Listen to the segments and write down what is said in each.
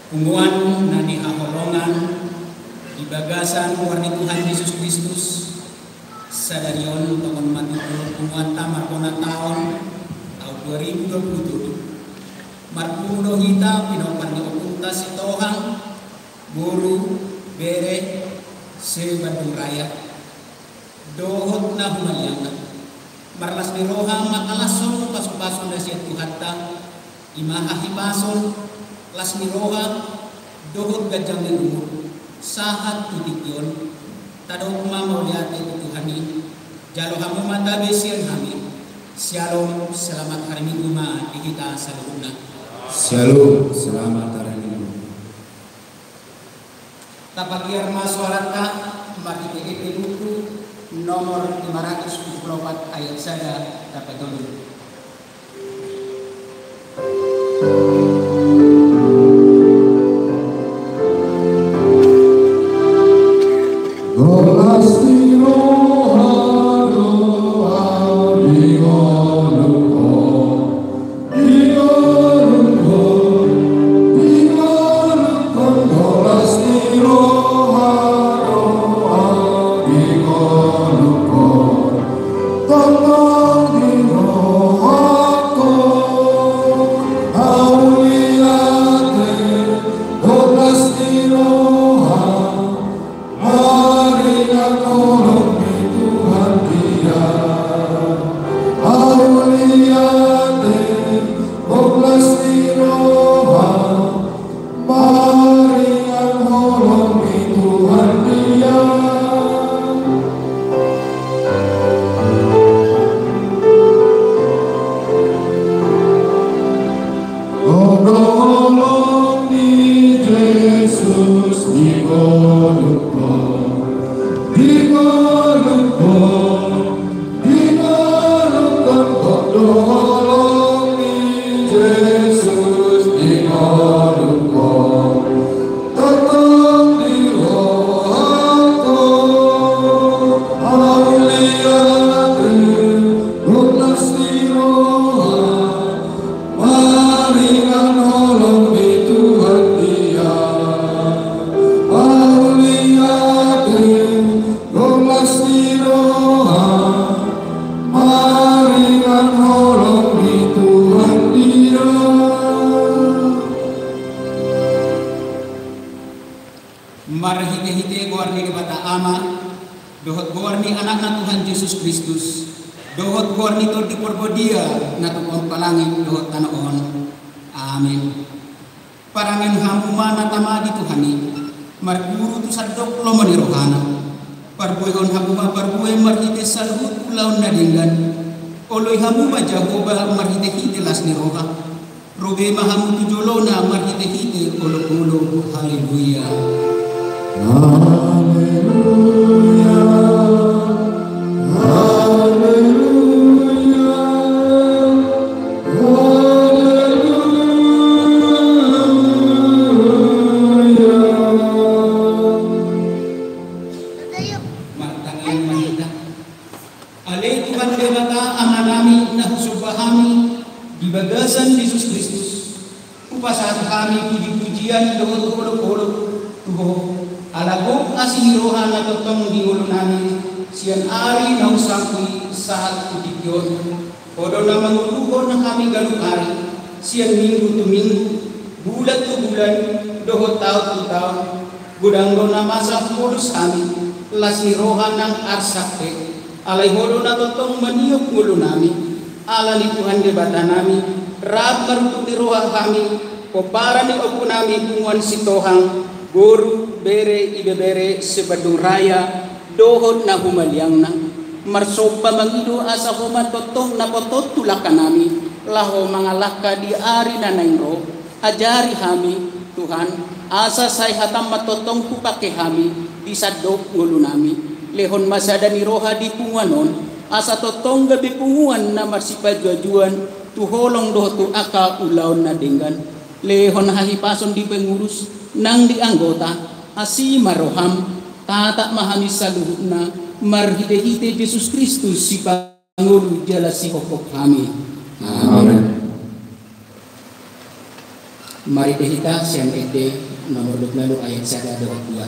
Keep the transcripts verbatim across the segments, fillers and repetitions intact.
Punguan na hinaholongan di bagasan goar ni Tuhan Jesus Kristus, sadari on tongon ma tutu punguanta marbona taon, taon dua ribu dua puluh tujuh. Marpungu do hita pinompar ni ompunta Sitohang, boru, bere, se-Bandung Raya, dohot na humaliangna. Marlas ni roha mangalashon pasupasu na sian Tuhanta, i ma hahipason, las ni roha, dohot ganjang ni umur, sahat tu tingki on. Tadok ma mauliate tu Tuhan i, jalo hamu ma tabe sian hami. Syalom, selamat hari Minggu ma di hita saluhutna. Syalom, selamat hari Minggu. Tapagiar ma soaranta marhite Ende Buku nomor lima ratus tujuh puluh empat ayat sada, tapatolu. Las ni roha do au di ngolungkon. Maringan holong di Tuhan dia. Mauliate, las ni roha. Maringan holong di Tuhan dia. Holong ni Jesus di ngolungkon, di ngolungkon, di ngolungkon, holong ni Jesus di ngolungkon. Tongtong di rohangku, mauliate, las ni roha. Maringan holong di Tuhan dia. Mauliate, las ni roha. Maringan holong di Tuhan dia. Marhitehite goar ni Debata Ama, dohot goar ni Anakna Tuhan Jesus Kristus, dohot goar ni Tondi Porbadia na tumompa langit dohot tano on. Amin. Parangen hamu ma na tama di Tuhan i, marguru tu sandok lomo ni rohana. Parbuehon hamu ma parbue marhite saluhut ulaon na denggan. Oloi hamu ma Jahowa marhitehite las ni roha. Robe ma hamu tu jolona marhitehite olopolop. Haleluya. Haleluya. Haleluya. Haleluya. Martangiang ma hita. Ale Tuhan Debata Amanami na husomba hami di bagasan Jesus Kristus, hupasahat hami pujipujian dohot olopolop tu Ho, ala gok asi ni roha na tongtong di ngolunami, sian ari na husangkui sahat tu tingki on. Ho do na manguluhon hami ganup ari, sian minggu tu minggu, bulan tu bulan, dohot taon tu taon. Godang do na masa hubolus hami, las ni roha nang arsak pe. Alai Ho do na tongtong maniop ngolunami. Ala ni Tuhan Debatanami, rap marungkil ni roha hami, pomparan ni ompunami punguan Sitohang, boru, bere, ibebere, se-Bandung Raya, dohot na humaliangna. Marsomba mangido asa Ho ma tongtong na pothot tu langkanami, laho mangalangka di ari na naeng ro. Ajari hami, Tuhan, asa sai hatam ma tongtong hupangke hami di sandok ngolunami. Lehon ma sada ni roha di punguan on, asa tongtong gabe punguan na marsipajuajuan tu holong dohot tu angka ulaon na denggan. Lehon hahipason di pengurus nang di anggota, asi ma roham, tatap ma hami saluhutna, marhitehite Jesus Kristus sipangolu jala sihophop hami. Amin. Marende hita sian Ende nomor dua puluh ayat sada dohot dua.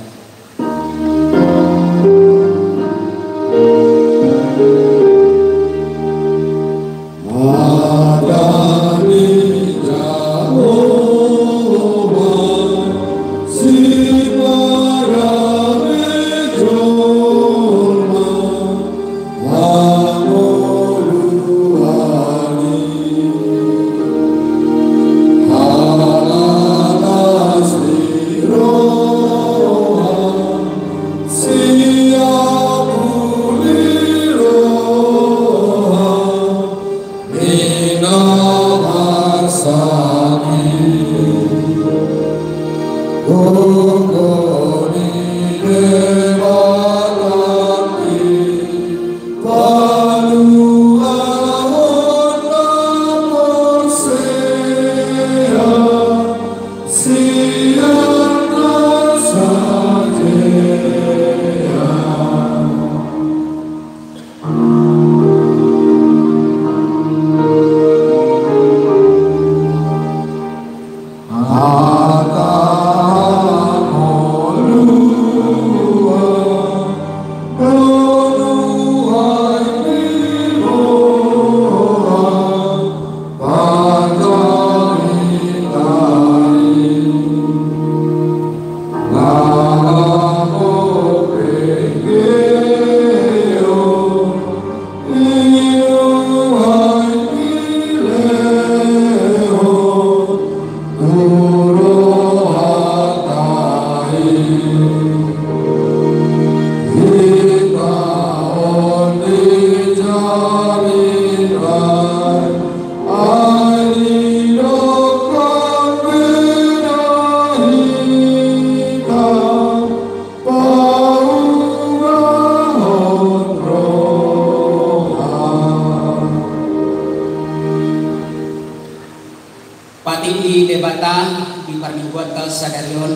Patik ni Debata di parmingguanta sadari on,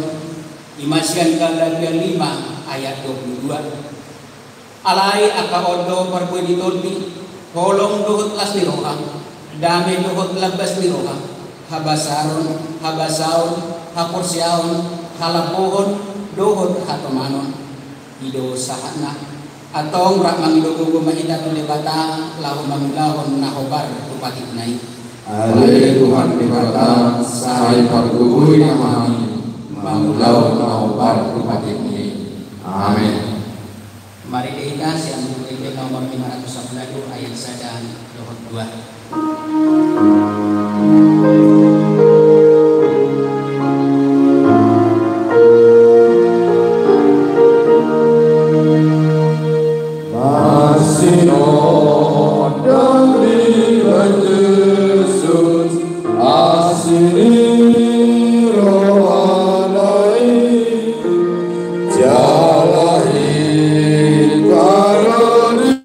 i ma sian Galatia lima ayat dua puluh dua. Alai angka on do parbue ni tondi, holong dohot las ni roha, dame dohot lambas ni roha, habasaron, habasaon, haporseaon, halambohon, dohot hatomanon. I do sahatna. Antong rap mangido gogo ma hita tu Debata laho mangulahon na hombar tu patikna i. Ale Tuhan Debata, sai pargogoi ma hami mangulahon na hombar tu patikmi. Amen. Marende hita sian Buku Ende nomor lima ratus sampulu ayat sada dohot dua. Pasinondang di Tuhan Jesus, asi ni rohana i, jala hita ro di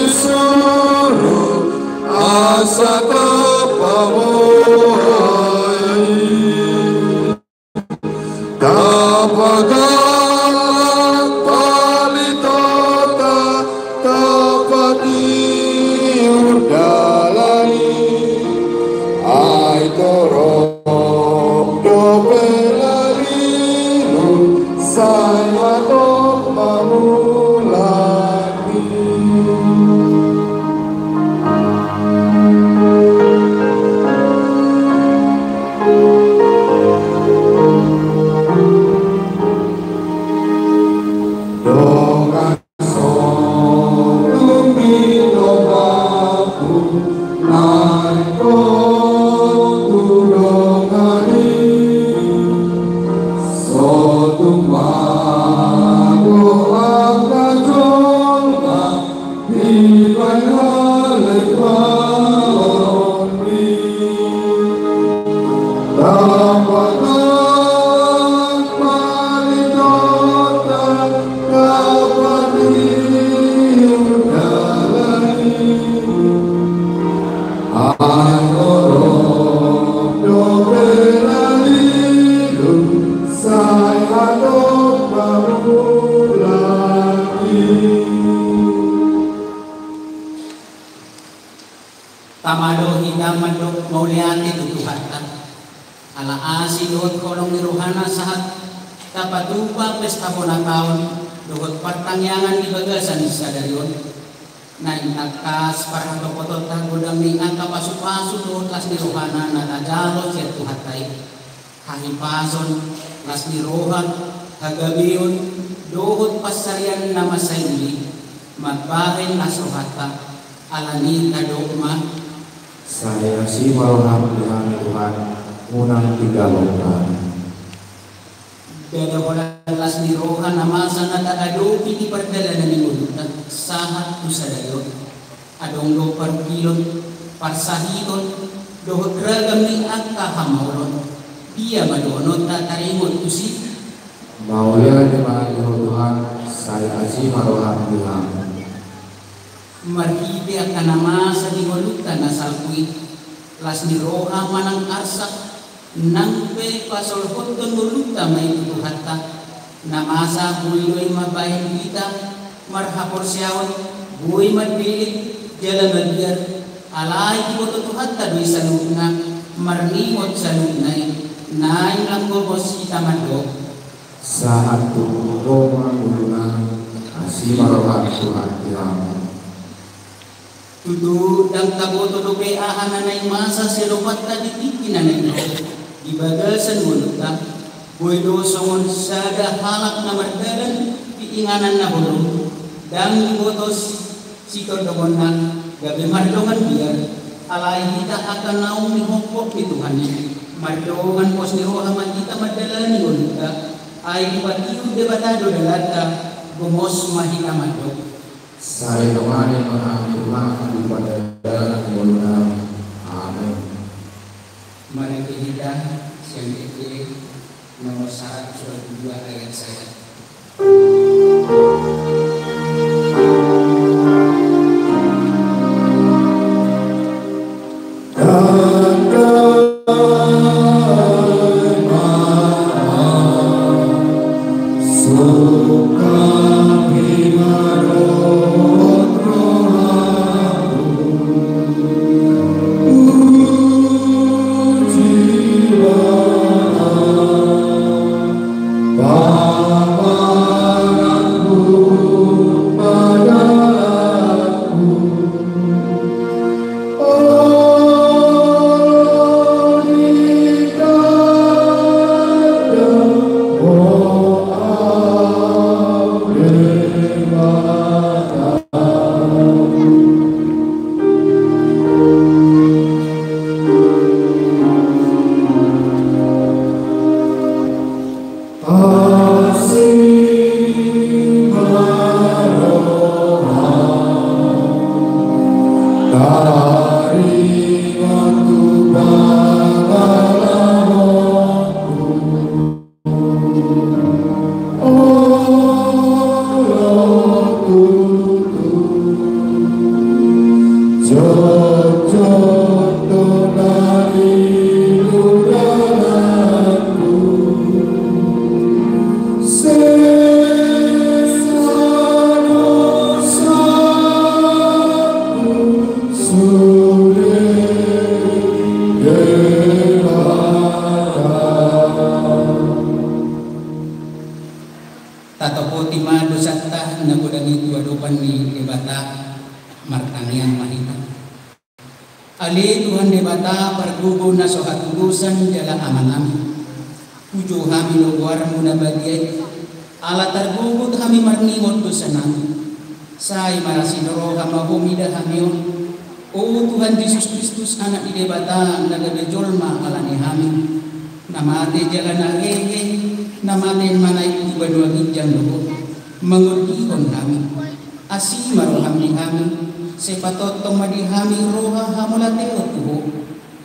suru asa tapaboa i. Tapagalak palintonta, tapatiur dalan i, ai torop dope lalimu, sai hatop ma mulak. Dongan sahaporseaon, naeng ro tu dongan i, sotung ma angka jolma, dibahen halak baoa i. Tapagalak palintonta, tapatiur dalan i, ai torop dope lalimu, sai hatop ma mulak i. Tama do hita mandok mauliate tu Tuhanta. Ala asi dohot holong ni rohana sahat tapatupa pesta bona taon dohot partangiangan di bagasan sadari on. Naeng tangkas parhatopotonta godang ni angka pasupasu dohot las ni rohana na tajalo sian Tuhanta i. Hahipason, las ni roha, hagabeon, dohot pansarian na mansai uli, mambahen las rohanta, ala ni tadok ma. Sai asi ma roham di hami Tuhan, unang tinggalhon hami. Ndada holan las ni roha na masa na taadopi di pardalanan ni ngolunta sahat tu sadari on. Adong do parungkilon, parsahiton, dohot ragam ni angka hamaolon. Dia ma dohononta taringot tusi? Mauliate ma di Ho Tuhan, sai asi ma roham di hami. Marhite angka na masa di ngolunta na salpu i, las ni roha manang arsak, nang pe pasolhothon ngolunta ma i tu Tuhanta. Na masa boi do i mambahen hita marhaporseaon, boi mandele jala mabiar, alai diboto Tuhanta do i saluhutna, marningot saluhutna i. Naeng lam gomos hita mandok. Sahat tu Ho ma ngoluna, asi ma roham Tuhan di hami. Tutu ndang taboto dope aha na naeng masa sian ompunta di tingki na naeng ro. Di bagasan ngolunta, boi do songon sada halak na mardalan di inganan na holom, ndang diboto sitondongonna, gabe mardongan biar. Alai hita angka naung nihophop ni Tuhan i, mardongan pos ni roha ma hita mandalani ngolunta. Ai dipatiur Debata do dalanta, gomos ma hita mandok. Sai dongani ma hami Tuhan di pardalanan ni ngolunami. Amen. Marende hita sian Ende nomor saratus dua pulu dua ayat sada. Tatopoti ma dosanta na godang i tu adopan ni Debata. Martangiang ma hita. Ale Tuhan Debata, pargogo na so hatudosan jala Amanami. Puji hami do goarmu na badia i, ala targogot hami marningot dosanami. Sai marasi ni roha ma Ho mida hami on. O Tuhan Jesus Kristus, Anak ni Debata, na gabe jolma ala ni hami, na mate jala na hehe, na mate manaek tu banua ginjang do Ho. Mangondihon hami. Asi ma roham di hami, sai patongtong ma di hami roha hamauliateon tu Ho.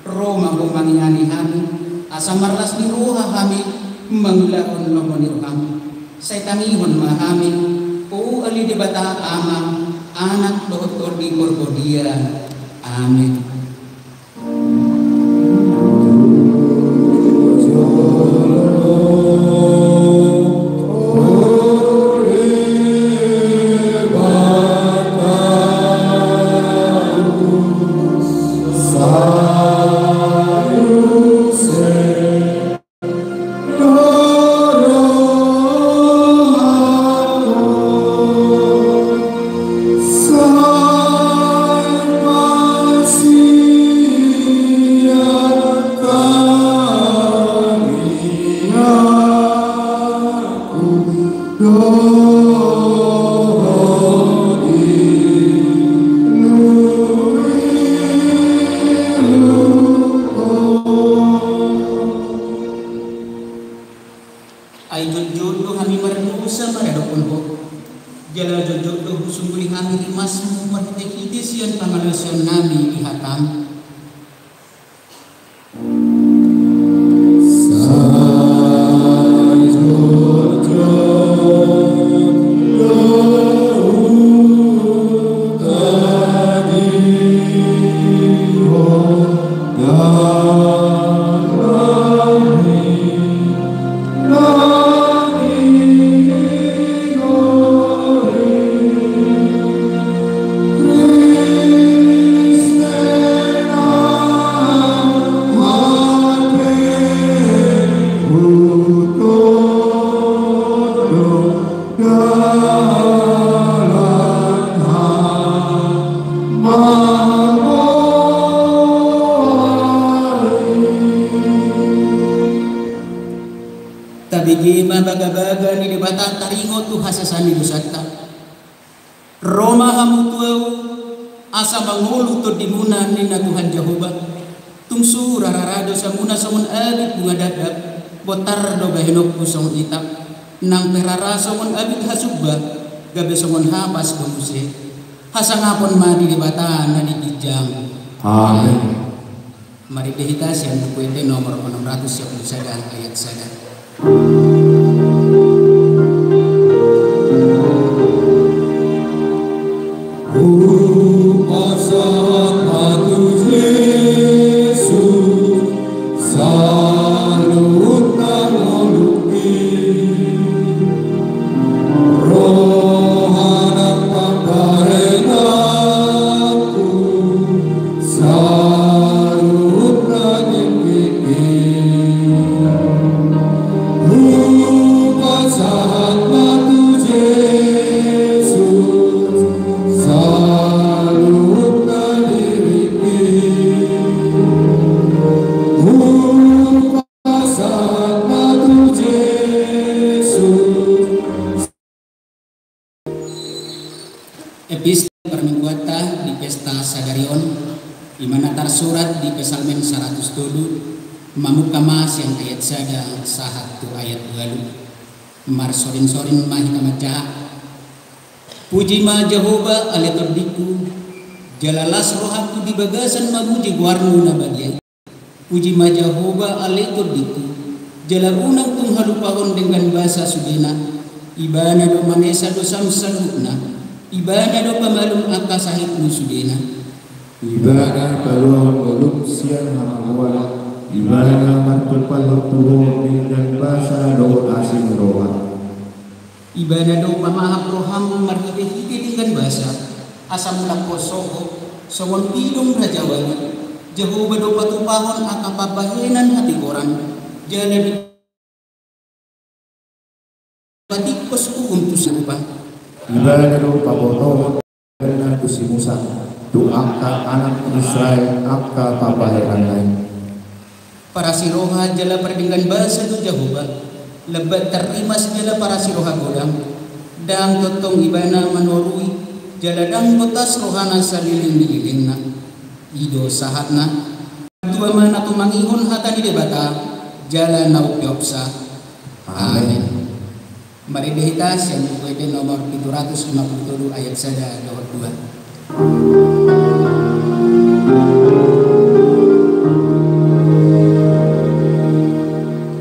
Ro ma Ho mangihani hami, asa marlas ni roha hami mangulahon lomo ni roham. Sai tangihon ma hami, o ale Debata Ama, Anak dohot Tondi Parbadia. Amen. Jotjot do hami mardosa maradophon Ho. Jala jotjot do husungguli hami rimasmu marhitehite sian pangalaosionnami di hataM. Tabege ma bagabaga ni Debata taringot tu hasesaan ni dosanta. Ro ma hamu tu Ahu, asa mangolu tondimuna, ninna Tuhan Jahowa. Tung sura rara dosamuna songon abit bunga dakdak, bontar do bahenonku songon itap, nang pe rara songon abit hasumba, gabe songon hapas do muse. Hasangapon ma di Debata na di ginjang. Amen. Marende hita sian Buku Ende nomor onom ratus sia pulu sada ayat sada. Hupasahat ma tu Jesus saluhut na ngolungki, roha nang pambahenanku saluhut na tingkingki. Hupasahat ma tu Jesus saluhut na diringki. Hupasahat ma tu Jesus. Epistel parmingguanta di pesta sadari on, i ma na tarsurat di Psalmen saratus tolu, mamungka ma sian ayat sada sahat tu ayat ualu. Marsorinsorin ma hita manjaha. Puji ma Jahowa ale tondingku, jala las rohangku di bagasan mamuji goarmu na badia i. Puji ma Jahowa ale tondingku, jala unang tung halupahon denggan basa sudena. Ibana do manesa dosam saluhutna, Ibana do pamalum angka sahitmu sudena. Ibana paluahon ngolum sian hamagoan, Ibana martumpahon tu ho denggan basa dohot asi ni roha. Ibana do pamahap roham marhitehite denggan basa, asa mulak ho soho songon pidong raja wali. Jahowa do patupahon angka pambahenan hatigoran, jala dipatingkos uhum tu salupa. Ibana do pabotohon denggan tu si Musa, tu angka anak Israel angka pambahenanna i. Parasi roha jala pardenggan basa do Jahowa, lambat tarrimas jala parasi roha godang. Ndang tongtong Ibana manorui, jala ndang botas rohana saleleng ni lelengna. I do sahatna. Tua ma na tumangihon hata ni Debata, jala na umpeopsa. Amen. Amen. Marende hita sian Buku Ende nomor pitu ratus lima pulu tolu ayat sada dohot dua.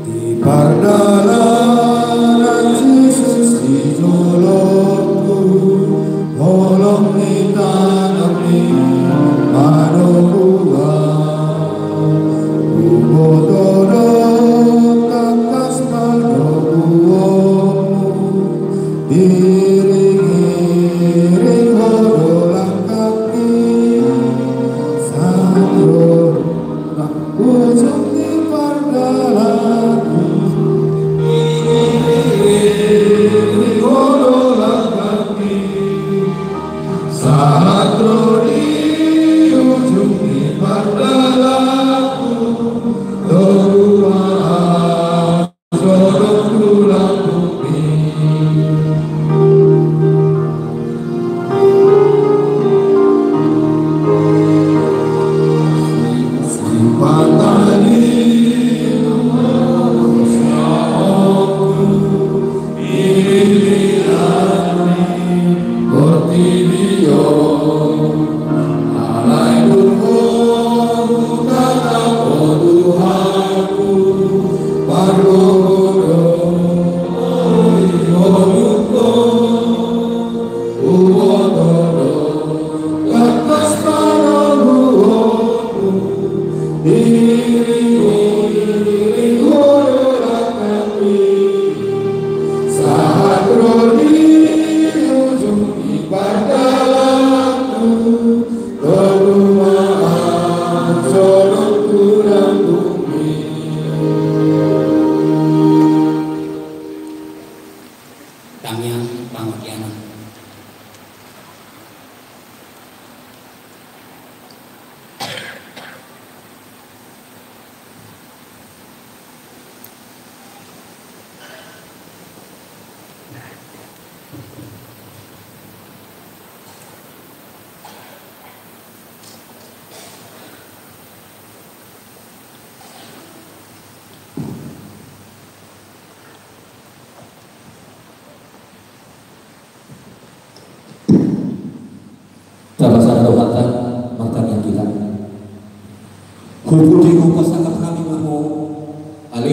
Di pardalanan Jesus di jolongku, holong ni tanganmi manoguhon. Huboto do tangkas manoguhonmu, iring-iring ho do langkangki, sahat tu ujung ni pardalanan.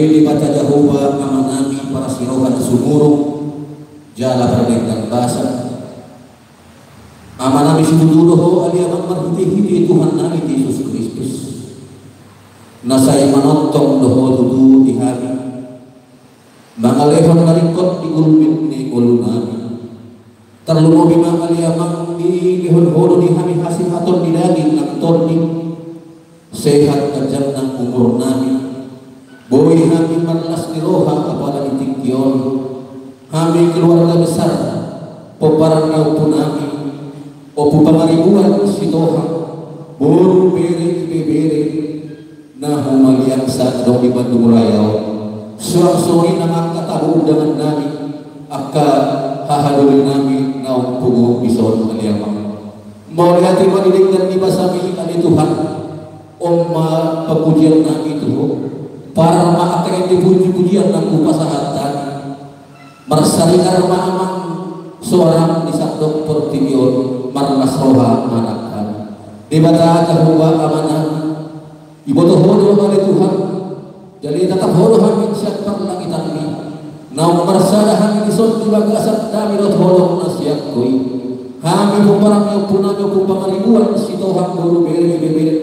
Debata Jahowa Amanami parasi roha na sumurung jala pardenggan basa. Amanami situtu do Ho ale Amang marhitehite Tuhannami Jesus Kristus. Na sai manongtong do Ho tutu di hami mangalehon na ringkot di gulmit ni ngolunami. Tarlumobi ma ale Amang dilehon Ho do di hami hasihaton di daging nang tondi. Sehat ganjang nang umurnami. Boi hami marlas ni roha apala di tingki on. Hami keluarga besar pomparan ni ompunami, Ompu Pangaribuan Sitohang, boru, bere, ibebere na humaliangsa adong di Bandung Raya on. Suang songon i nang angka tamu undangannami, angka hahadolinami naung pugu dison ale Amang. Mauliate ma di denggan ni basami ale Tuhan. On ma pamujiannami tu Ho. Parar ma angka ende pujipujian na hupasahat hami. Marsaringar ma Amang soaram di sandok portibi on, marlas roha ma nang hami. Debata Jahowa Amanami, diboto Ho do ale Tuhan, jala ditatap Ho do hami sian parlangitanmi. Naung marsada hami dison di bagasan dame dohot holong na sian Ho i. Hami pomparan ni ompunami Ompu Pangaribuan Sitohang, boru, bere, ibebere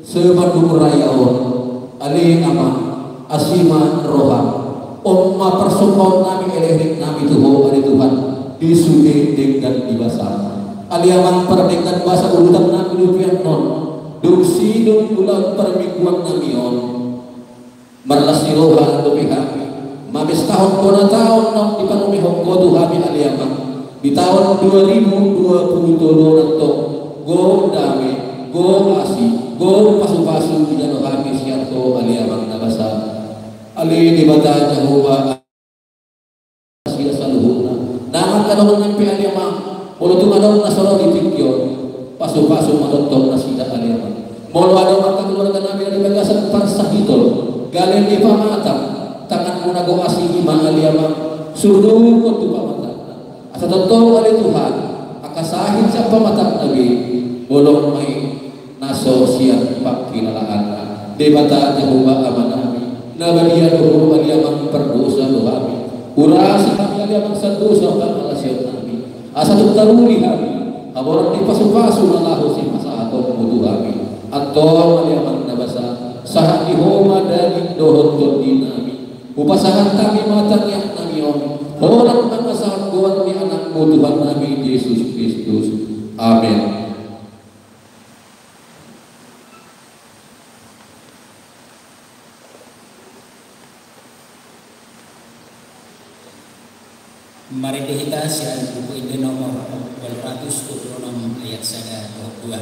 se-Bandung Raya on. Ale Amang, asi ma roham. On ma parsombaonnami, elektriknami tu Ho ale Tuhan, di sude denggan ni basam. Ale Amang, pardenggan basa ulutannami di upian on, dung sidung ulaon parmingguannami on. Marlas ni roha dope hami mamestahon bona taon naung dipanumehon Ho tu hami ale Amang. Di taon dua ribu dua puluh tolu on antong, gok dame, gok asi, gok pasupasu dijalo hami sian Ho ale Amang na basa. Ale Debata Jahowa, nasida saluhutna. Nang angka dongan nami pe ale Amang, molo tung adong na so ro di tingki on, pasupasu ma tongtong nasida ale Amang. Molo adong angka keluarganami na di bagasan parsahiton, gale ni pamatang, tanganmuna gok asi i ma ale Amang, sudungkon tu pamatangna. Asa tongtong ale Tuhan, angka sahit sian pamatangna be, holong ma i na so sian pangkilalaanna. Debata Jahowa Amanami, na badia do Ho ale Amang, pardosa do hami. Urasi hami ale Amang sian dosa pangalaosionnami. Asa tung taruli hami haboran ni pasupasu na laho sipasahatonmu tu hami. Antong ale Amang na basa, sahat di Ho ma daging dohot tondinami. Hupasahat hami ma tangiangnami on, holan mangasahon goar ni Anakmu Tuhannami Jesus Kristus. Amen. Marende hita sian Buku Ende nomor ualu ratus dua puluh enam ayat sada dohot dua.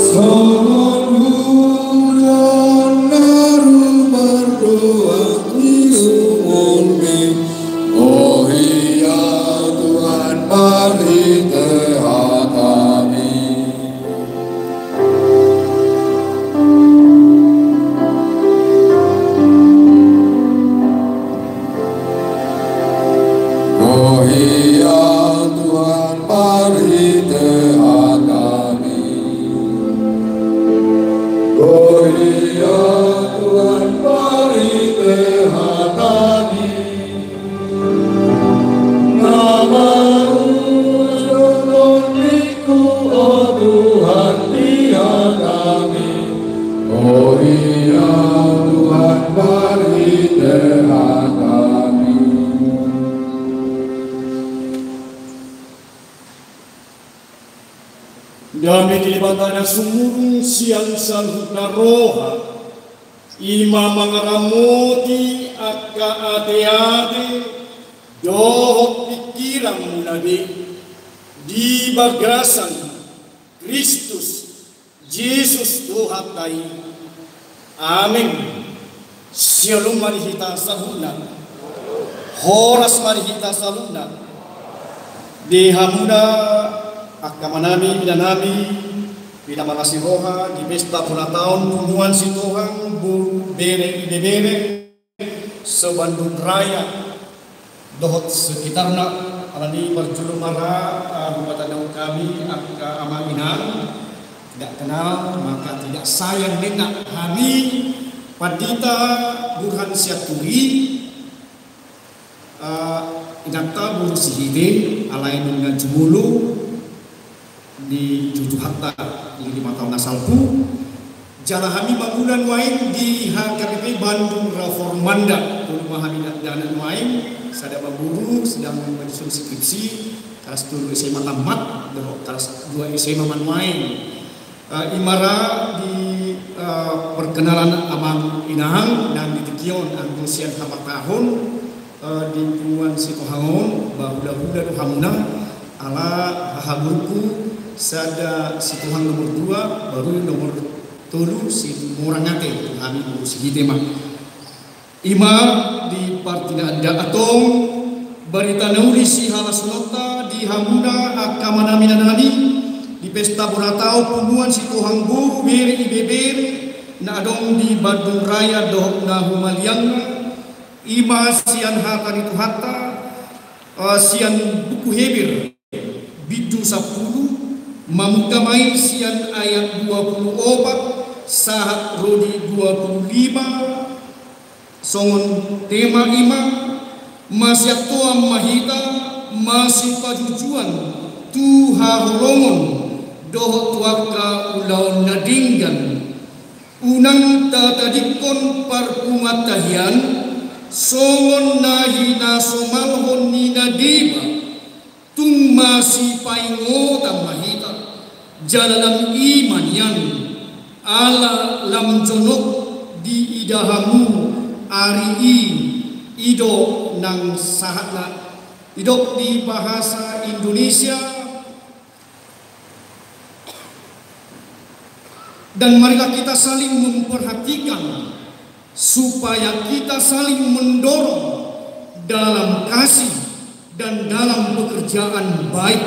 Songon hujan na rubar dohot ni sungonmi, o ia Tuhan, marhite hataMi. O ia Tuhan, marhite hataMi. O ia Tuhan, marhite hataMi. Na maruas do tondingku, o Tuhan, di hataMi. O ia Tuhan, marhite hataMi. Dame ni Debata na sumurung sian saluhutna roha, i ma mangaramoti angka ateate dohot pingkiranmuna be, di bagasan Kristus Jesus Tuhanta i. Amen. Syalom ma di hita saluhutna. Horas ma di hita saluhutna. Di hamuna angka amanami, inanami, pinamalasi roha di pesta bona taon punguan Sitohang boru bere ibebere se-Bandung Raya dohot sekitarna. Alani parjolo ma ra, ah, huhatahon hami angka amang inang, tidak kenal maka tidak sayang ninna, hami Pandita Burhan Sianturi, ah, inanta boru Sihite, alai nunga jumolo di jujuhanta, di lima taon na salpu. Jala hami mangula nuaeng di H K B P Bandung Reformanda. Tolu ma hami dakdanak nuaeng, sada ma boru sedang menyusun skripsi, kelas tolu S M A tamat, dohot kelas dua S M A ma nuaeng. Eh, i ma ra di, eh, perkenalan amang inang, nang di tingki on anggo sian habatahon, eh, di punguan Sitohang on, bahulahula do hamuna, ala hahaborungku sada Sitohang nomor dua, baru nomor tolu Situmorang ate, hami boru Sihite ma. I ma di partingkian antong, barita na uli sihalashononta di hamuna angka amanami, inanami, di pesta bona taon punguan Sitohang boru bere ibebere na adong di Bandung Raya dohot na humaliangna, i ma sian hata ni Tuhanta, eh, sian buku Heber, bindu sampulu, mamungka ma i sian ayat dua pulu opat sahat ro di dua pulu lima, songon tema i ma: Masiantoan ma hita, masipajujuan tu haholomon dohot tu angka ulaon na denggan. Unang tatadingkon parpunguanta hian songon na hinasomalhon ni na deba. Tung masipaingotan ma hita, jala lam i ma nian, ala lam jonok diida hamu ari i, i do nang sahatna. Didok di bahasa Indonesia, dan marilah kita saling memperhatikan supaya kita saling mendorong dalam kasih dan dalam pekerjaan baik.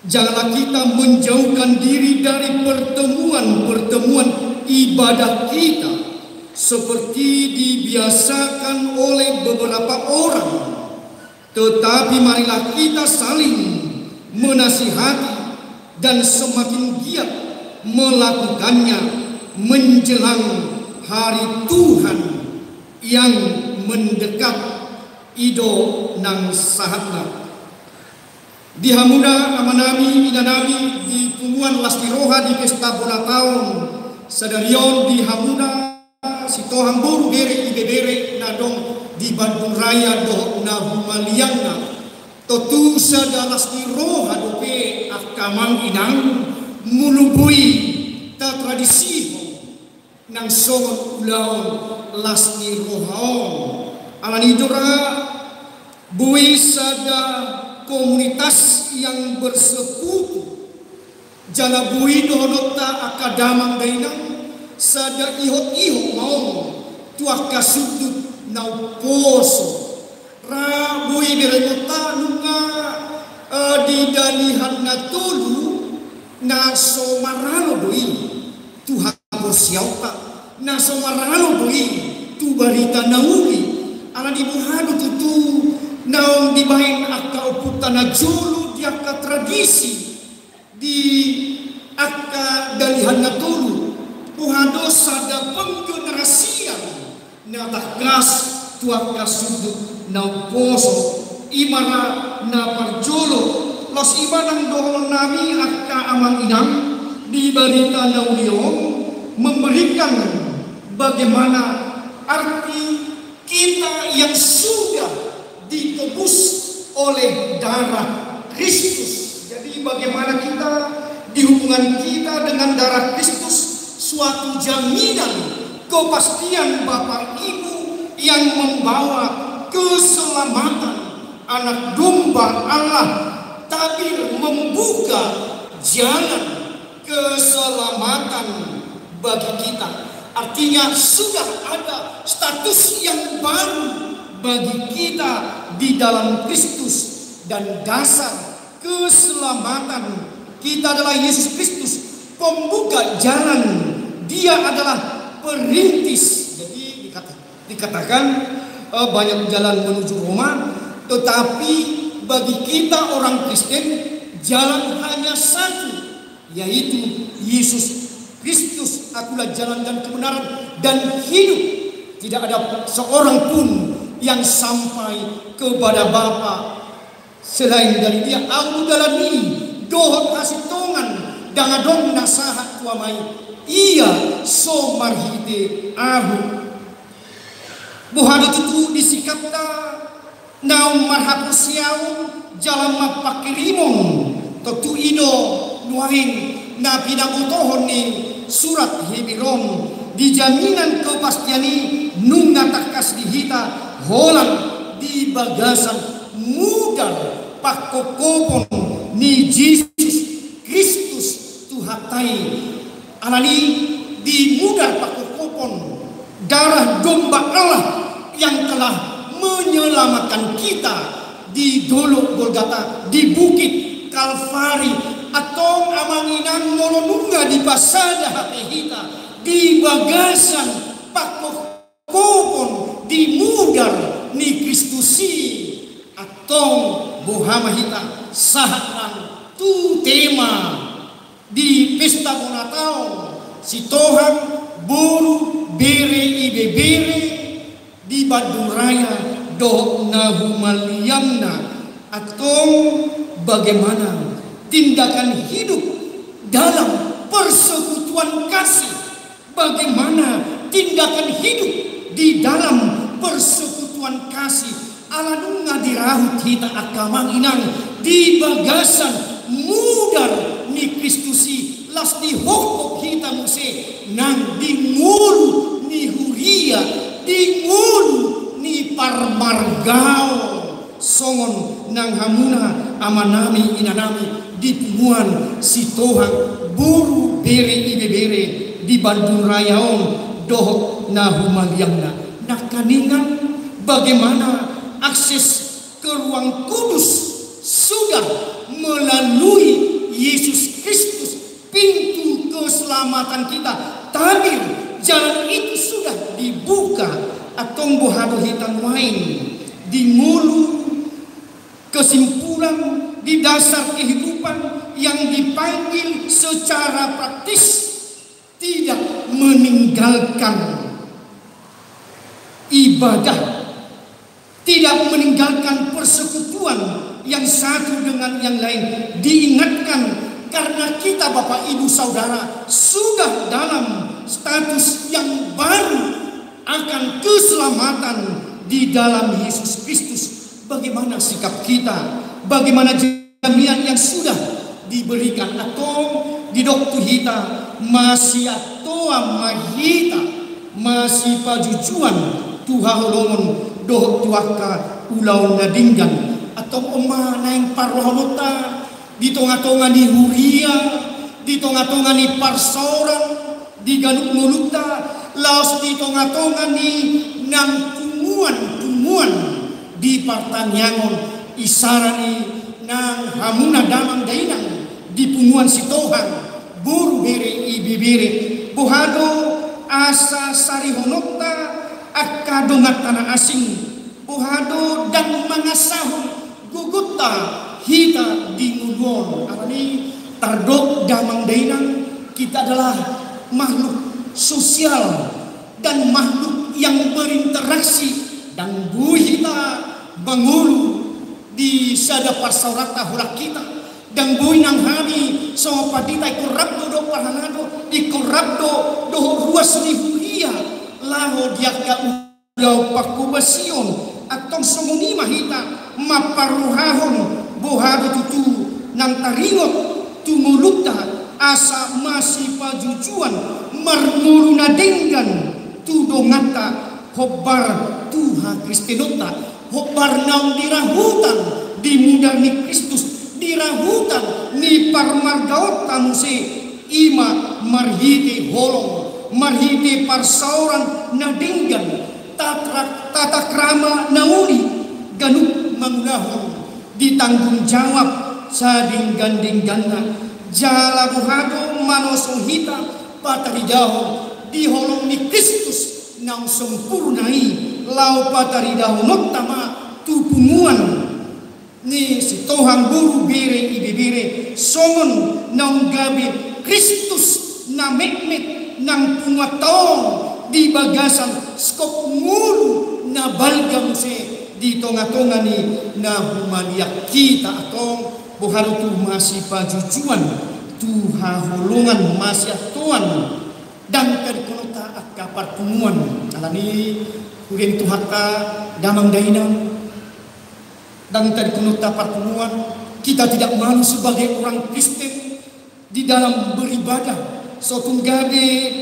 Janganlah kita menjauhkan diri dari pertemuan-pertemuan ibadah kita seperti dibiasakan oleh beberapa orang. Tetapi marilah kita saling menasihati dan semakin giat melakukannya menjelang hari Tuhan yang mendekat. I do nang sahatna. Di hamuna amanami, inanami, di punguan las ni roha di pesta bona taon sadari on, di hamuna Sitohang boru bere ibebere na adong di Bandung Raya dohot na humaliangna. Tontu sada las ni roha dope angka amang inang, molo boi tatradisihon nang songon ulaon las ni roha on. Alani i do ra boi sada komunitas yang bersekutu. Jala boi dohononta angka damang dainang, sada ihot-ihot ma on tu angka sundut na umposo. Ra boi berengonta nunga, eh, di Dalihan Na Tolu na so maralo do i tu haporseaonta, na so maralo do i tu barita na uli. Alani boha do tutu naung dibaen angka ompunta najolo di angka tradisi di angka Dalihan Na Tolu? Boha do sada penggenerasian na tangkas tu angka sundut na umposo. I ma ra na parjolo, laos i ma nang dohononnami angka amang inang di barita na uli on, memberikan bagaimana arti kita yang sudah ditebus oleh darah Kristus. Jadi, bagaimana kita, di hubungan kita dengan darah Kristus, suatu jaminan kepastian Bapak Ibu yang membawa keselamatan Anak Domba Allah, tabir membuka jalan keselamatan bagi kita. Artinya, sudah ada status yang baru bagi kita di dalam Kristus, dan dasar keselamatan. Kita adalah Yesus Kristus, pembuka jalan. Dia adalah perintis. Jadi dikata-, dikatakan, eh, banyak jalan menuju Roma, tetapi bagi kita orang Kristen, jalan hanya satu, yaitu Yesus Kristus. Akulah jalan dan kebenaran dan hidup. Tidak ada seorang pun yang sampai kepada Bapa selain dari Dia. Ahu do dalan i dohot hasintongan, ndang adong na sahat tu Ama i, ia so marhite ahu. Boha do tutu di sikapta naung marhaporseaon jala marpanghirimon? Tontu i do nuaeng na pinabotohon ni surat Heber on. Di jaminan kepastian i nunga tangkas di hita holan di bagasan mudar pangkophopon ni Jesus Kristus Tuhanta i. Alani i, di mudar pangkophopon darah domba Allah yang telah menyelamatkan kita di Dolok Golgata, di Bukit Kalvari. Antong amang inang, molo nunga dipasada hape hita di bagasan pangkophopon di mudar ni Kristus i, antong boha ma hita? Sahat nang tu tema di pesta bona taon, Sitohang, Boru, Bere, Ibebere, di Bandung Raya dohot na humaliangna. Antong bagaimana tindakan hidup dalam persekutuan kasih? Bagaimana tindakan hidup di dalam persekutuan kasih? Ala nunga dirahut hita angka amang inang di bagasan mudar ni Kristus i, laos dihophop hita muse nang di ngolu ni huria, di ngolu ni parmargaon. Songon nang hamuna amanami inanami di punguan Sitohang, Boru, Bere, Ibebere, di Bandung Raya on dohot na humaliangna. Nangkaningan, bagaimana akses ke Ruang Kudus sudah melalui Yesus Kristus, pintu keselamatan kita, tabir jalan itu sudah dibuka. Antong boha do hita nuaeng di ngolu, kesimpulan, di dasar kehidupan yang dipanggil secara praktis, tidak meninggalkan ibadah, tidak meninggalkan persekutuan yang satu dengan yang lain. Diingatkan, karena kita, Bapak, Ibu, Saudara, sudah dalam status yang baru akan keselamatan di dalam Yesus Kristus. Bagaimana sikap kita? Bagaimana jaminan yang sudah diberikan? Antong didok tu hita, masiantoan ma hita masipajujuan tu haholomon dohot tu angka ulaon na denggan. Antong on ma naeng parrohaononta di tongatonga ni huria, di tongatonga ni parsaoran, di ganup ngolunta, laos di tongatonga ni nang punguanpunguan di partangiangon, isara ni nang hamuna damang dainang di punguan Sitohang, Boru, Bere, Ibebere. Boha do asa sarihononta angka donganta na asing? Boha do ndang mangasahon gogonta hita di ngolu on? Alani i, tardok damang dainang, kita adalah makhluk sosial dan makhluk yang berinteraksi. Ndang boi hita mangolu di sada parsaoranta holan hita. Ndang boi nang hami songon pandita ingkon rap do dohot parhalado, ingkon rap do dohot ruas ni huria laho di angka ulaon panghobasion. Antong songon i ma hita mamparrohahon, boha do tutu nang taringot tu ngolunta asa masipajujuan, marngolu na denggan tu donganta, hombar tu hakristenonta, hombar naung dirahutan di mudar ni Kristus, dirahutan ni parmargaonta muse. I ma marhite holong, marhite parsaoran na denggan, tatra-, tatakrama na uli, ganup mangulahon di tanggung jawab sadenggan-dengganna, jala boha do manosong hita pataridahon di holong ni Kristus naung sempurna i, laho pataridahononta ma tu punguan ni sitohang boru, bere, ibebere, songon naung gabe Kristus na metmet nang punguanta on di bagasan skop ngolu na balga muse di tonga-tonga ni na humaliang hita. Antong boha do tu masipajujuan, tu haholongan, masiantoan, ndang tadingkononta angka parpunguan. Alani i, huria ni Tuhanta, damang dainang, ndang tadingkononta parpunguan, kita tidak malu sebagai orang Kristen di dalam beribadah. So tung gabe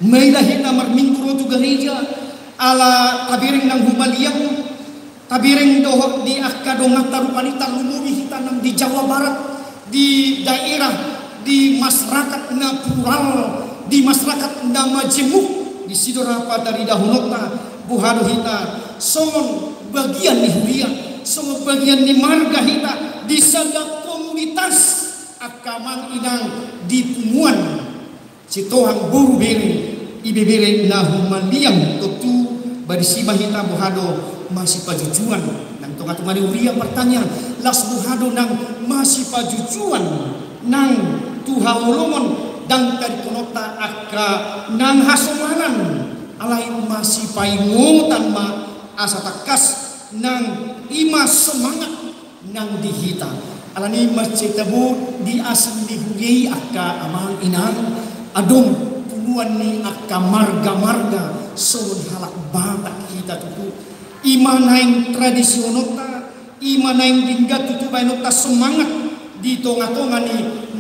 maila hita marminggu ro tu gareja, ala tabereng nang humaliang, tabereng dohot di angka donganta rupani, tarlumobi hita nang di Jawa Barat, di daerah, di masyarakat na plural, di masyarakat na majemuk, disi do ra pataridahononta boha do hita songon bagian ni huria, songon bagian ni marga hita di sada komunitas angka amang inang di punguan sitohang boru, bere, ibebere na humaliang. Tontu ba disi ma hita boha do masipajujuan nang tonga-tonga ni huria. Partangiang, laos boha do nang masipajujuan nang tu haholongon, ndang tadingkononta angka nang hasomalan, alai masipaingotan ma asa tangkas nang i ma semangat nang di hita. Alani i mansai tabo di asing ni huria i angka amang inang, adong punguan ni angka marga-marga songon halak Batak hita tutu. I ma naeng tradisiononta, i ma naeng denggan tutu baenonta semangat di tonga-tonga ni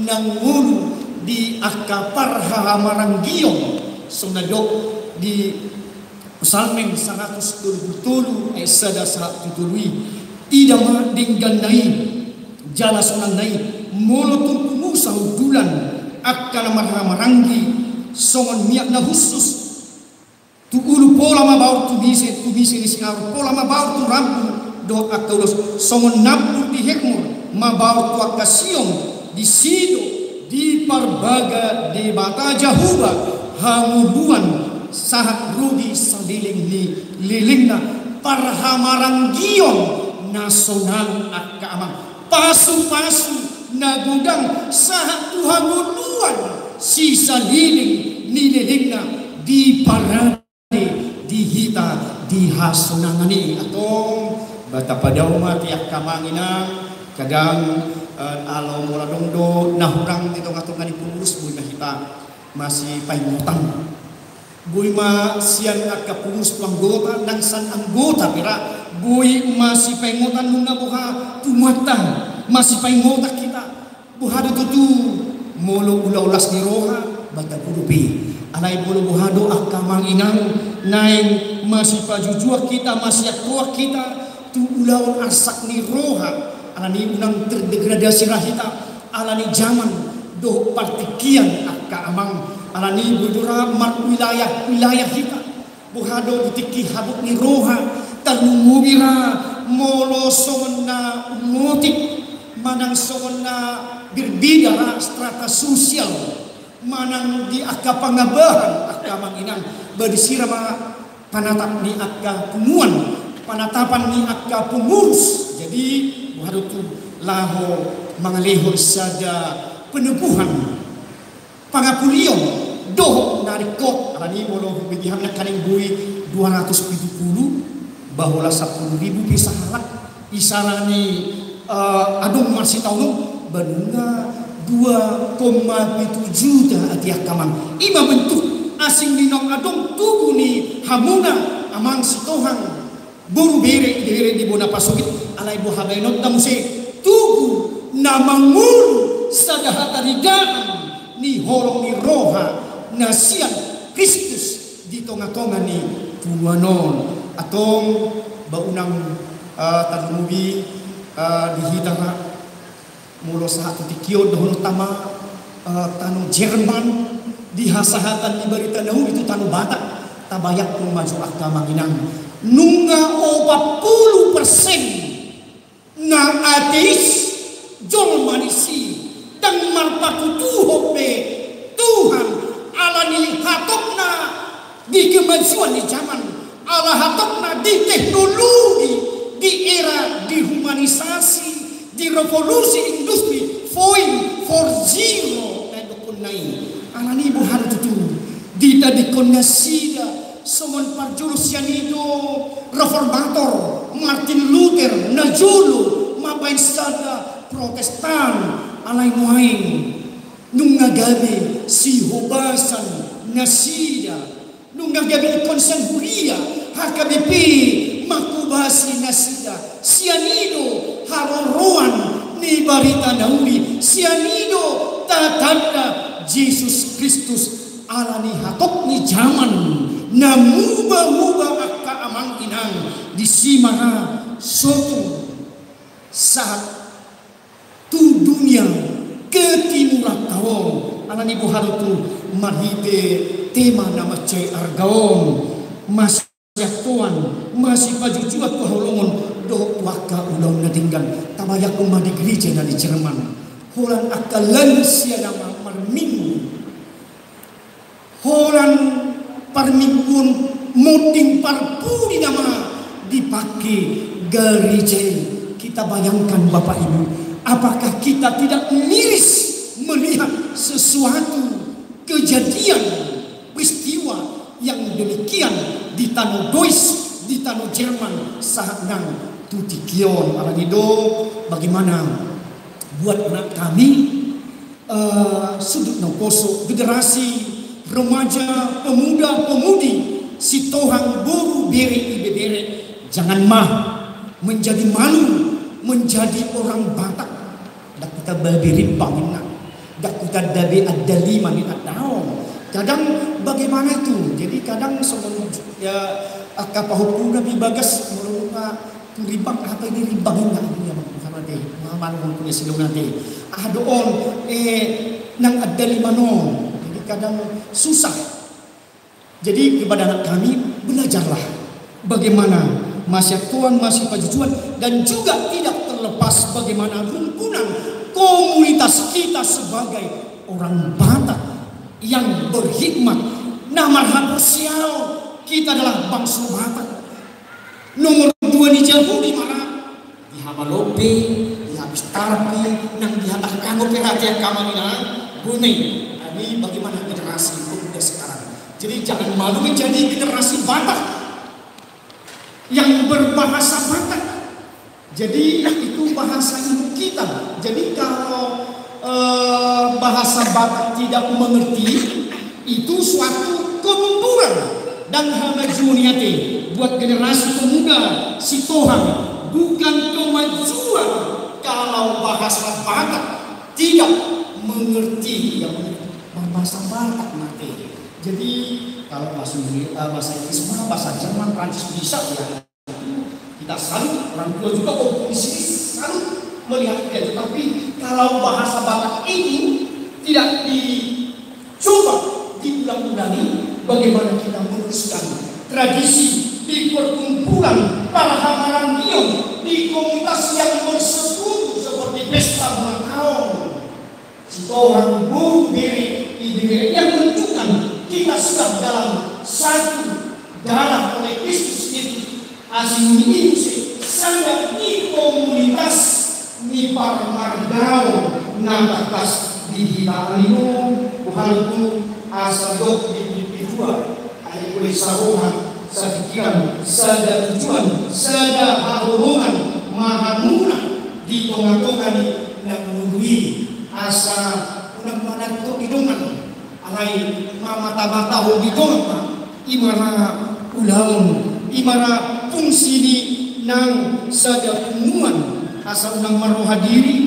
na ngolu di angka parhahamaranggion, songon na didok di Psalmen saratus tolu pulu tolu ayat sada sahat tu tolu i. Ida ma dengganna i jala sonangna i, molo tung pungu sahundulan angka na marhahamaranggi, songon miak na hushus tu ulu pola mabaor tu bise, tu bise ni singaur pola mabaor tu rambu dohot angka ulos, songon nampur di Hermon mabaor tu angka Sion. Disi do diparbaga Debata Jahowa hangoluan sahat ro di saleleng ni lelengna. Parhamaranggion na sonang angka amang, pasu-pasu na godang sahat tu hangoluan sisaleleng ni lelengna diparade di hita di hasonangan i. Antong ba tapadao ma di angka amang inang, kadang, eh, ala molo adong do na hurang di tonga-tonga ni pengurus, boi ma hita masipaingotan. Boi ma sian angka pengurus tu anggota, nang sian anggota pe ra, boi masipaingotan nunga boha punguanta, masipaingotan hita. Boha do tutu, molo ulaon las ni roha, ba tabo dope. Alai molo boha do angka amang inang, naeng masipajujuan hita, masiantoan hita tu ulaon arsak ni roha. Alani i unang terdegradasi ra hita alani jaman dohot partingkian angka amang. Alani i boi do ra marwilayah-wilayah hita. Boha do di tingki habot ni roha, tarlumobi ra molo songon na umotik manang songon na berbeda ra strata sosial manang di angka pangabahan angka amang inang, ba disi ra ma panatap ni angka punguan, panatapan ni angka pengurus. Jadi boha do tu laho mangalehon sada penebuhan, pangapulion dohot na ringkot. Alani i molo hubege hami nangkaning boi dua ratus pitu pulu, ba holan sampulu ribu pe sahalak. Isarani, eh, adong marsitaonon, ba nunga dua koma pitu juta ate angka amang. I ma bentuk asing ni naung adong tugu ni hamuna amang sitohang boru, bere, ibebere di bona pasogit. Alai boha baenonta muse, tugu na mangolu sada hataridaan ni holong ni roha na sian Kristus di tonga-tonga ni punguan on. Antong ba unang, eh, tarlumobi, eh, di hita ra. Molo sahat tu tingki on dohononta ma, eh, tano Jerman, di hasahatan ni barita na uli tu tano Batak, tabayangkon ma jo angka amang inang, nunga opat pulu persen na ateis jolma ni si, ndang marpatutuhon be Tuhan, ala ni hatopna di kemajuan ni zaman, ala hatopna di teknologi, di era di humanisasi, di revolusi industri foin for zero, na didokna i. Ala ni boha do tutu ditadingkon nasida songon parjolo sian i do reformator Martin Luther, na jolo mambahen sada Protestan, alai nuaeng nunga gabe sihobasan nasida, nunga gabe ingkon sian huria H K B P manghobasi nasida. Sian i do haroroan ni barita na uli, sian i do tatanda Jesus Kristus. Ala ni hatop ni zaman na muba-uba angka amang inang, disi ma ra sotung sahat tu dunia ketimuranta on. Ala ni boha do tutu marhite tema na mansai arga on, masiantoan, masipajujuan tu haholongon dohot tu angka ulaon na denggan. Tabayangkon ma di gereja na di Jerman, holan angka lansia na ma-, marminggu, holan parmingguon, monding parpudi nama dipake gareja i. Kita bayangkan, Bapak Ibu, apakah kita tidak miris melihat sesuatu kejadian, peristiwa yang demikian di tano Dois, di tano Jerman sahat nang tu tingki on? Ala ni do, bagaimana buat anak kami, eh, sundut na poso, generasi remaja, pemuda, pemudi, sitohang boru, bere, ibebere, jangan ma menjadi malu menjadi orang Batak. Ndang huta gabe rimbang inna, ndang huta gabe andaliman inna, daong. Kadang bagaimana itu? Jadi kadang songon, ya, angka pahompu na di bagas, molo nunga tu rimbang, aha pe i rimbang inna, ya, mangkuhana te, mamangun kuda sidona te. Aha do on, eh, nang andaliman on. Jadi kadang susah. Jadi kepada anak kami, belajarlah bagaimana masiantoan, masipajujuan, dan juga tidak terlepas bagaimana rungkunan komunitas kita sebagai orang Batak yang berhikmat. Na marhaporseaon, kita adalah bangso Batak. Nomor dua ni Jahudi ma ra di hamalope, di habis tarpi, nang di hatangkango pe ra di angka amang inang. Bune, jadi bagaimana generasi pemuda sekarang? Jadi jangan malu menjadi generasi Batak yang berbahasa Batak. Jadi itu bahasa ibu kita. Jadi kalau, eh, bahasa Batak tidak mengerti, itu suatu kemunduran dan hamajuon i ate buat generasi pemuda sitohang. Bukan kemajuan kalau bahasa Batak tidak mengerti, yang berbahasa Batak mate. Jadi kalau bahasa Inggris, eh, bahasa Inggris mah, bahasa Jerman, Prancis bisa ya. Kita salut, orang tua juga, oh, di sini salut melihat dia. Tetapi kalau bahasa Batak ini tidak dicoba diulang-ulangi, bagaimana kita meneruskan tradisi di perkumpulan para hamaran dion, di komunitas yang bersekutu seperti pesta ulang tahun? Sitohang boru, bere, ibebere, yang menunjukkan kita sudah dalam satu darah oleh Kristus Yesus. Asi ni i muse sada ni komunitas ni parmargaon na tangkas di hita. Alani on, huhalumpang asa didok di Filipi dua, ai uli saroha, sapikiran, sada tujuan, sada haholongan ma hamuna di tonga-tonga ni na ngolu i. Asa unang ma na ringkot di dongan, alai mamata-matahon di dongan ma. I ma ra ulaon, i ma ra fungsi ni nang sada punguan. Asa unang ma roha diri,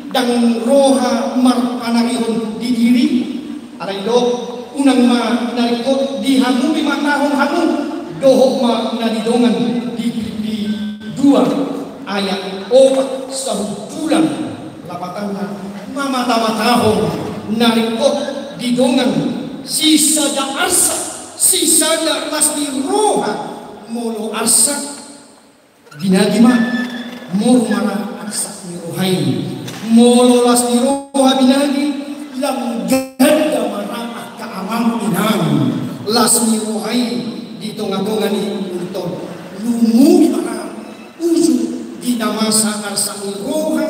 ndang roha marpanarihon di diri. Alai do, unang ma na ringkot di hamu dimatahon hamu dohot ma na di dongan. Di Filipi dua ayat opat, sahundulan lapatanna, mamata-matahon na ringkot di dongan, sisada arsak, sisada las ni roha. Molo arsak, binagi ma, moru ma ra arsak ni roha i. Molo las ni roha binagi, lam ganda ma ra angka amang inang las ni roha i di tonga-tonga ni ulaon. Lumobi ma ra uju di na masa arsak ni roha,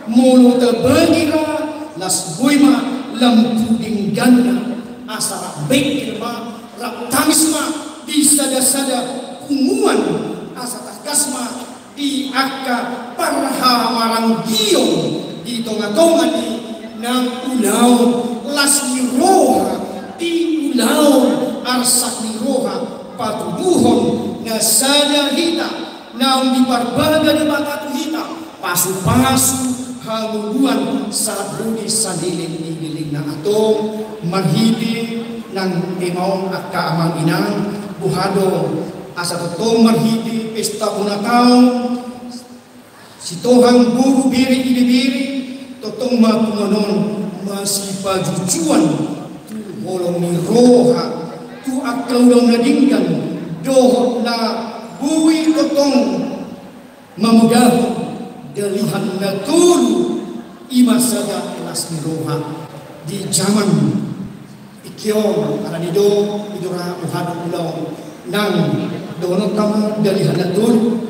molo tabagi ra, las boi ma lam tu dengganna, asa rap bengkel ma, rap tangis ma di sada-sada punguan, asa tangkas ma di angka parhamaranggion di tonga-tonga ni nang ulaon las ni roha, di ulaon arsak ni roha, patuduhon na sada hita, naung diparbaga Debata tu hita, pasu-pasu hangoluan sahat ro di saleleng ni lelengna. Antong marhite nang emaon angka amang inang, boha do, asa tongtong marhite pesta bona taon, sitohang boru, bere, ibebere, tongtong ma punguan on masipajujuan tu holong ni roha, tu angka ulaon na denggan dohot na boi tongtong mamodahon dalihan na tolu, i ma sada las ni roha. Di jaman tingki on, alani do, i do ra, boha do ulaon nang dohononta ma dalihan na tolu.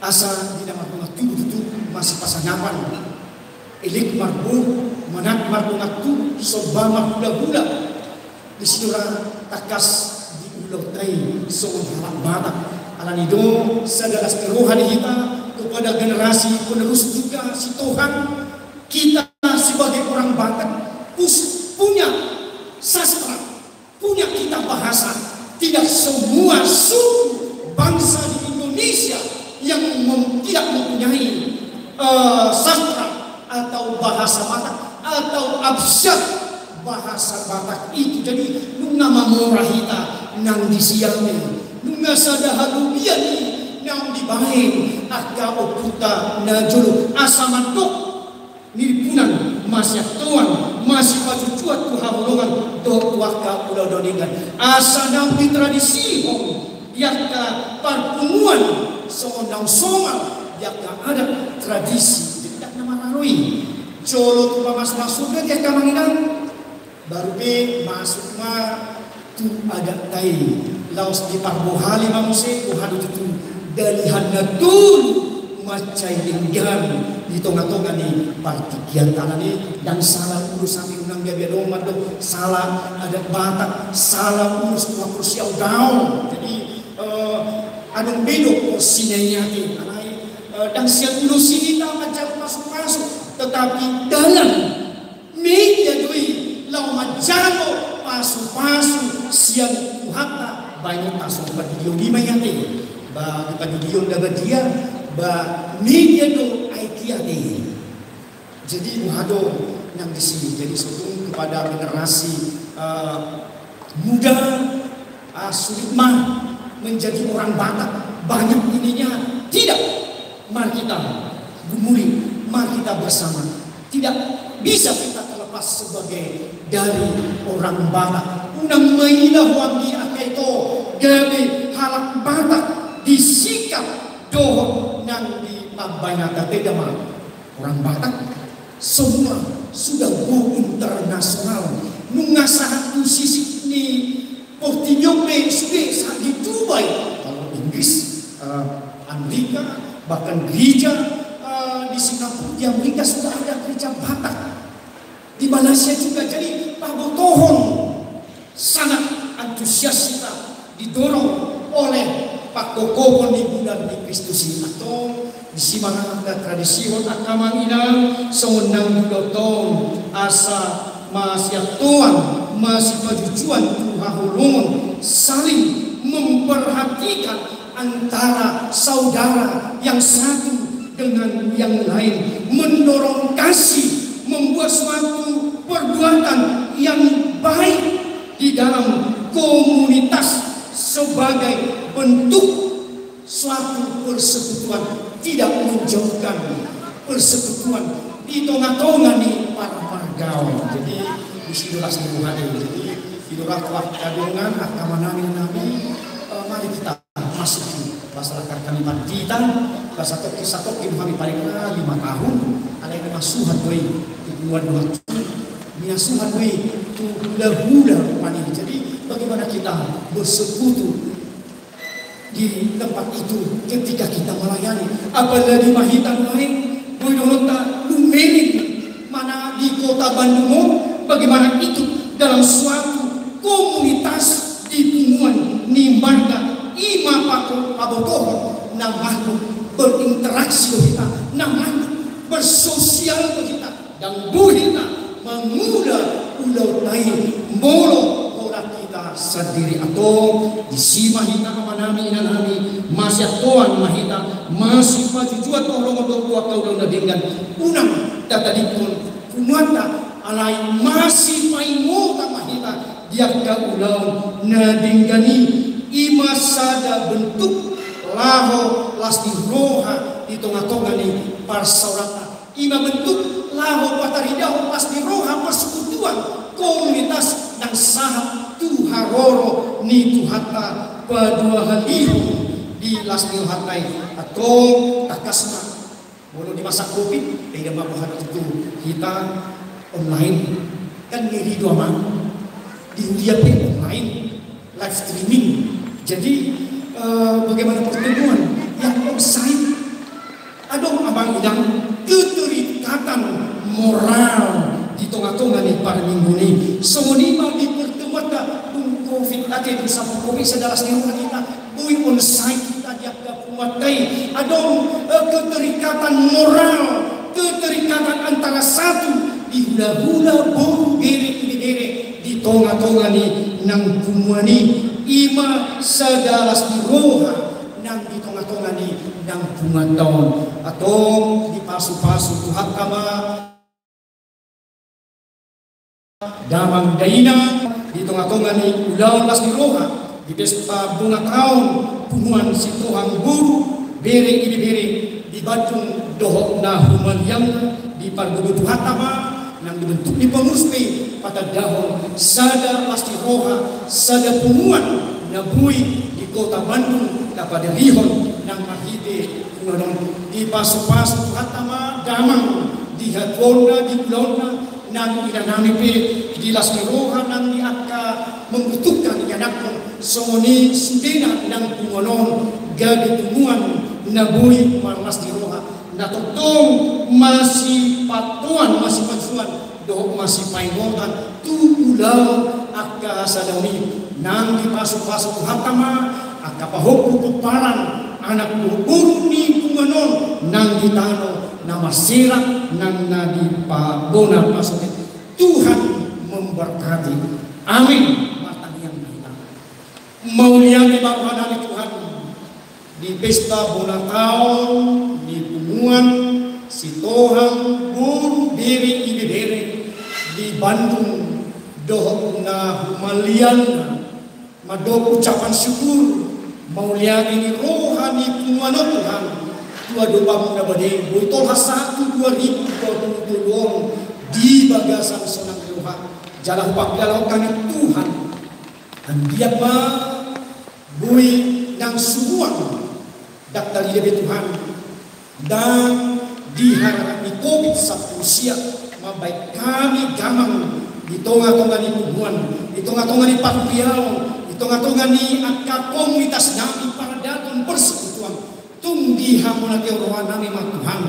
Asa di na mardongan tubu tutu masipasangapan, elek marboru, manat mardongan tubu, somba marhulahula. Disi do ra tangkas di ulaonta i songon halak Batak. Alani do sada las ni roha di hita kepada generasi penerus juga sitohang, kita sebagai orang Batak pus-, punya sastra, punya kita bahasa. Tidak semua suku bangsa di Indonesia yang mem-, tidak mempunyai, eh, sastra atau bahasa Batak atau abjad bahasa Batak itu. Jadi nunga mamora hita nang di sian i, nunga sada halobian i naung dibaen angka ompunta na jolo, asa mandok nilpunan, masiantoan, masipajujuan tu haholongan dohot tu angka ulaon na denggan. Asa naung ditradisihon di angka parpunguan songon naung somal di angka adat tradisi. Jadi ndang na maralo i. Jolo tu pamasuk-masuk be di angka amang inang, baru pe masuk ma tu adatta i. Laos diparbohali ma muse, boha do tutu dalihan na tolu mansai denggan di tonga-tonga ni partingkianta. Alani ndang sala ulos, hami unang gabe adong mandok sala adat Batak, sala ulos tu haporseaon. Jadi, eh, adong be do porsina i ate. Alai, eh, ndang sian ulos i hita manjalo pasu-pasu, tetapi dalan media do i laho manjalo pasu-pasu sian Tuhanta. Baen hita songon pandidion i ma i ate. Ba di pandidion na badia, ba media do aek i ate. Jadi boha do nang disi. Jadi sotung kepada generasi, eh, muda, ah, sulit ma menjadi orang Batak. Banyak ininya tidak. Mari kita gumuli, mari kita bersama. Tidak bisa kita terlepas sebagai dari orang Batak. Unang maila ho anggi angka ito gabe halak Batak di sikap dohot nang di pambaenanta. Tedang ma, orang Batak semua sudah go internasional. Nunga sahat tu sisik ni portibi on pe sude, sahat di Dubai, kalau Inggris, eh, Amerika, bahkan gereja, eh, di Singapura, di Amerika sudah ada gereja Batak. Di Malaysia juga. Jadi pabotohon, sangat antusias hita didorong oleh pangkophopon ni bulan ni Kristus i. Antong disi ma na tradisihon angka amang inang songon naung diulahon, asa masiantoan, masipajujuan tu haholongon, saling memperhatikan antara saudara yang satu dengan yang lain, mendorong kasih, membuat suatu perbuatan yang baik di dalam komunitas sebagai bentuk suatu persekutuan, tidak menjauhkan persekutuan di tonga-tonga ni para marga on. Jadi disi do las ni roha i. Jadi di roha tu angka dongan, angka amang nami, eh, mari kita masuk di masyarakat kami, pandita, ba satongkin-satongkin hami paling na lima tahun. Alai na masuhan do i tu punguan dohot tu, na masuhan do i tu hulahula rupani. Jadi bagaimana kita bersekutu di tempat itu ketika kita melayani? Apalagi ma hita nuaeng, boi dohononta, lumeleng ma na di Kota Bandung on, bagaimana itu dalam suatu komunitas di punguan ni marga, i ma pabotohon na makhluk berinteraksi do hita, na makhluk bersosial do hita. Ndang boi hita mangula ulaonta i molo holan hita sandiri. Antong disi ma hita, amanami, inanami, masiantoan ma hita, masipajujuan tu holong dohot tu angka ulaon na denggan. Unang tatadingkon punguanta, alai masipaingotan ma hita di angka ulaon na denggan i. I ma sada bentuk laho las ni roha di tongatonga ni parsaoranta. I ma bentuk laho pataridahon las ni roha persekutuan komunitas nang sahat tu haroro ni Tuhanta paduahalihon di las ni rohanta i. Antong tangkas ma, molo di masa covid, taida ma boha na tutu hita online. Kan ngeri do amang, di huria pe online, live streaming. Jadi, eh, bagaimana pertemuan yang onsite? Adong amang inang keterikatan moral di tongatonga ni parmingguon i. Songon i ma di pertemuanta, dung covid ate, dung sahat covid, sada las ni roha hita, boi onsite hita di angka punguanta i. Adong, eh, keterikatan moral, keterikatan antara satu di hulahula, boru, bere, ibebere di tongatonga ni nang punguan i. I ma sada las ni roha nang di tongatonga ni nang punguanta on. Antong dipasupasu Tuhanta ma damang dainang di tongatonga ni ulaon las ni roha di pesta bona taon punguan Sitohang, boru, bere, ibebere di Bandung dohot na humaliang. Dipargogoi Tuhanta ma nang di bentuk ni pengurus pe patandahon sada las ni roha, sada punguan na boi di Kota Bandung tapadarihon nang marhite punguan on. Dipasupasu Tuhanta ma damang di hatuaonna, di ulaonna, nang inanami pe di las ni roha nang di angka membutuhkan ianakhon, songon i sudena nang punguan on gabe punguan na boi marlas ni roha, na tongtong masipaingotan, masipajujuan dohot masipaingotan tu ulaon angka sadari on i. Nang dipasupasu Tuhanta ma angka pahompu pomparan, anak boru ni punguan on nang di tano na marsera nang na di pabona pasogit. Tuhan memberkati. Amin. Martangiang ma hita. Mauliate ma rohanami Tuhan, di pesta bona taon ni punguan Sitohang, boru, bere, ibebere di Bandung dohot na humaliang, mandok ucapan syukur, mauliate ni roha ni punguan on Tuhan, tu adopanMu na badia, boi tolhas sahat tu dua ribu dua puluh tolu on di bagasan sonang ni roha. Jala hupangkilalaon hami Tuhan, anggiat ma boi nang suang, ndang tarida be Tuhan, ndang diharap ni covid sampulu sia mambahen hami damang di tongatonga ni punguan, di tongatonga ni parhuriaon, di tongatonga ni angka komunitas nami, paradaton, persekutuan. Tung dihamonangi rohanami ma Tuhan,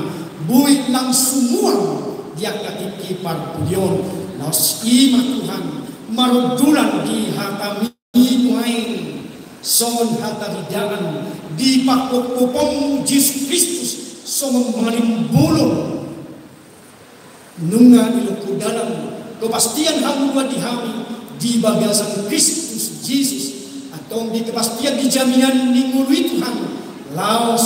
boi nang sumuang di angka tingki parpudi on. Laos i ma Tuhan, marundulan di hataMi nuaeng, songon hataridaan di pangkophopon Jesus Kristus, songon malimbolon nunga dilungkun dalan, kepastian hamu di hami di bagasan Kristus Jesus, antong di kepastian di jaminan ni ngolu i Tuhan, laos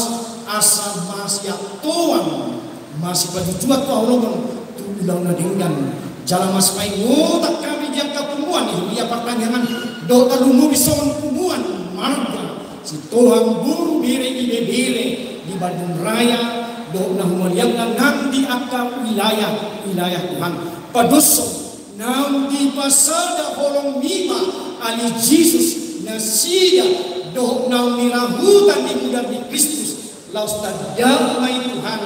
asa masiantoan, masipajujuan tu haholomon tu ulaon na denggan. Jala masipaingotan hami di angka punguan i, ia partangiangan dohot tarlumobi songon punguan marga Sitohang, boru, bere, ibebere di Bandung Raya dohot na humaliangna nang di angka wilayah-wilayah Tuhan. Padoshon naung dipasada holongMi ma ale Jesus nasida dohot naung nirahutan di mudar ni Kristus, laos tanda ma i Tuhan,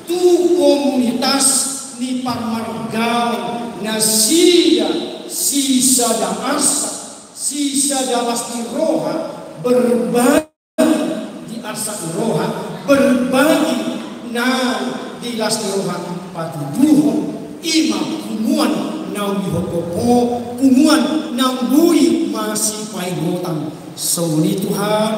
tu komunitas ni parmargaon nasida sisada arsak, sisada las ni roha, berbagi di arsak ni roha, berbagi nang di las ni roha, patuduhon i ma punguan naung dihophop ho, punguan naung boi masipaingotan. Songon i Tuhan,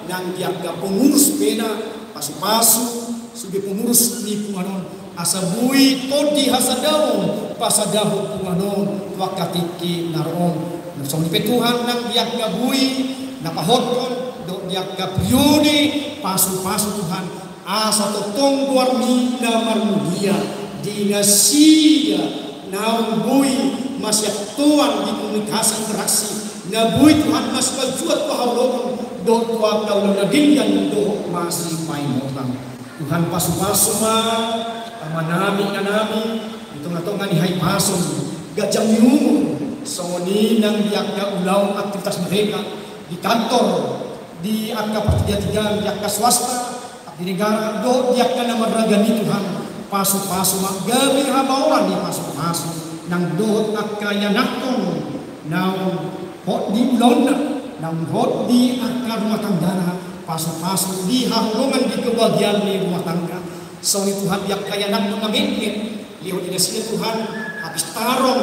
nang di angka pengurus pe na pasupasu, sude pengurus ni punguan on, asa boi tondi hasadaon pasadahon punguan on tu angka tingki na ro on. Songon i pe Tuhan, nang di angka boi na pahothon dohot di angka periode pasupasu Tuhan, asa tongtong goarmi na marmulia di nasida naung boi masiantoan di komunikasi interaksi, na boi Tuhan masipajuat tu haholomon dohot tu angka ulaon na denggan dohot masipaingotan. Tuhan, pasupasu ma amanami, inanami di tongatonga ni hahipason, ganjang ni umur, songon i nang di angka ulaon aktivitas mereka di kantor, di angka partigatigaan, di angka swasta, di negara dohot di angka na marragam i Tuhan, pasupasu ma gabe habaoran ni pasupasu nang dohot angka ianakhon naung hot di ulaonna, naung hot di angka rumah tanggana, pasupasu di haholomon di kebahagiaan ni rumah tangga. Songon i Tuhan, di angka ianakhon na metmet, lehon di nasida Tuhan hapistaron,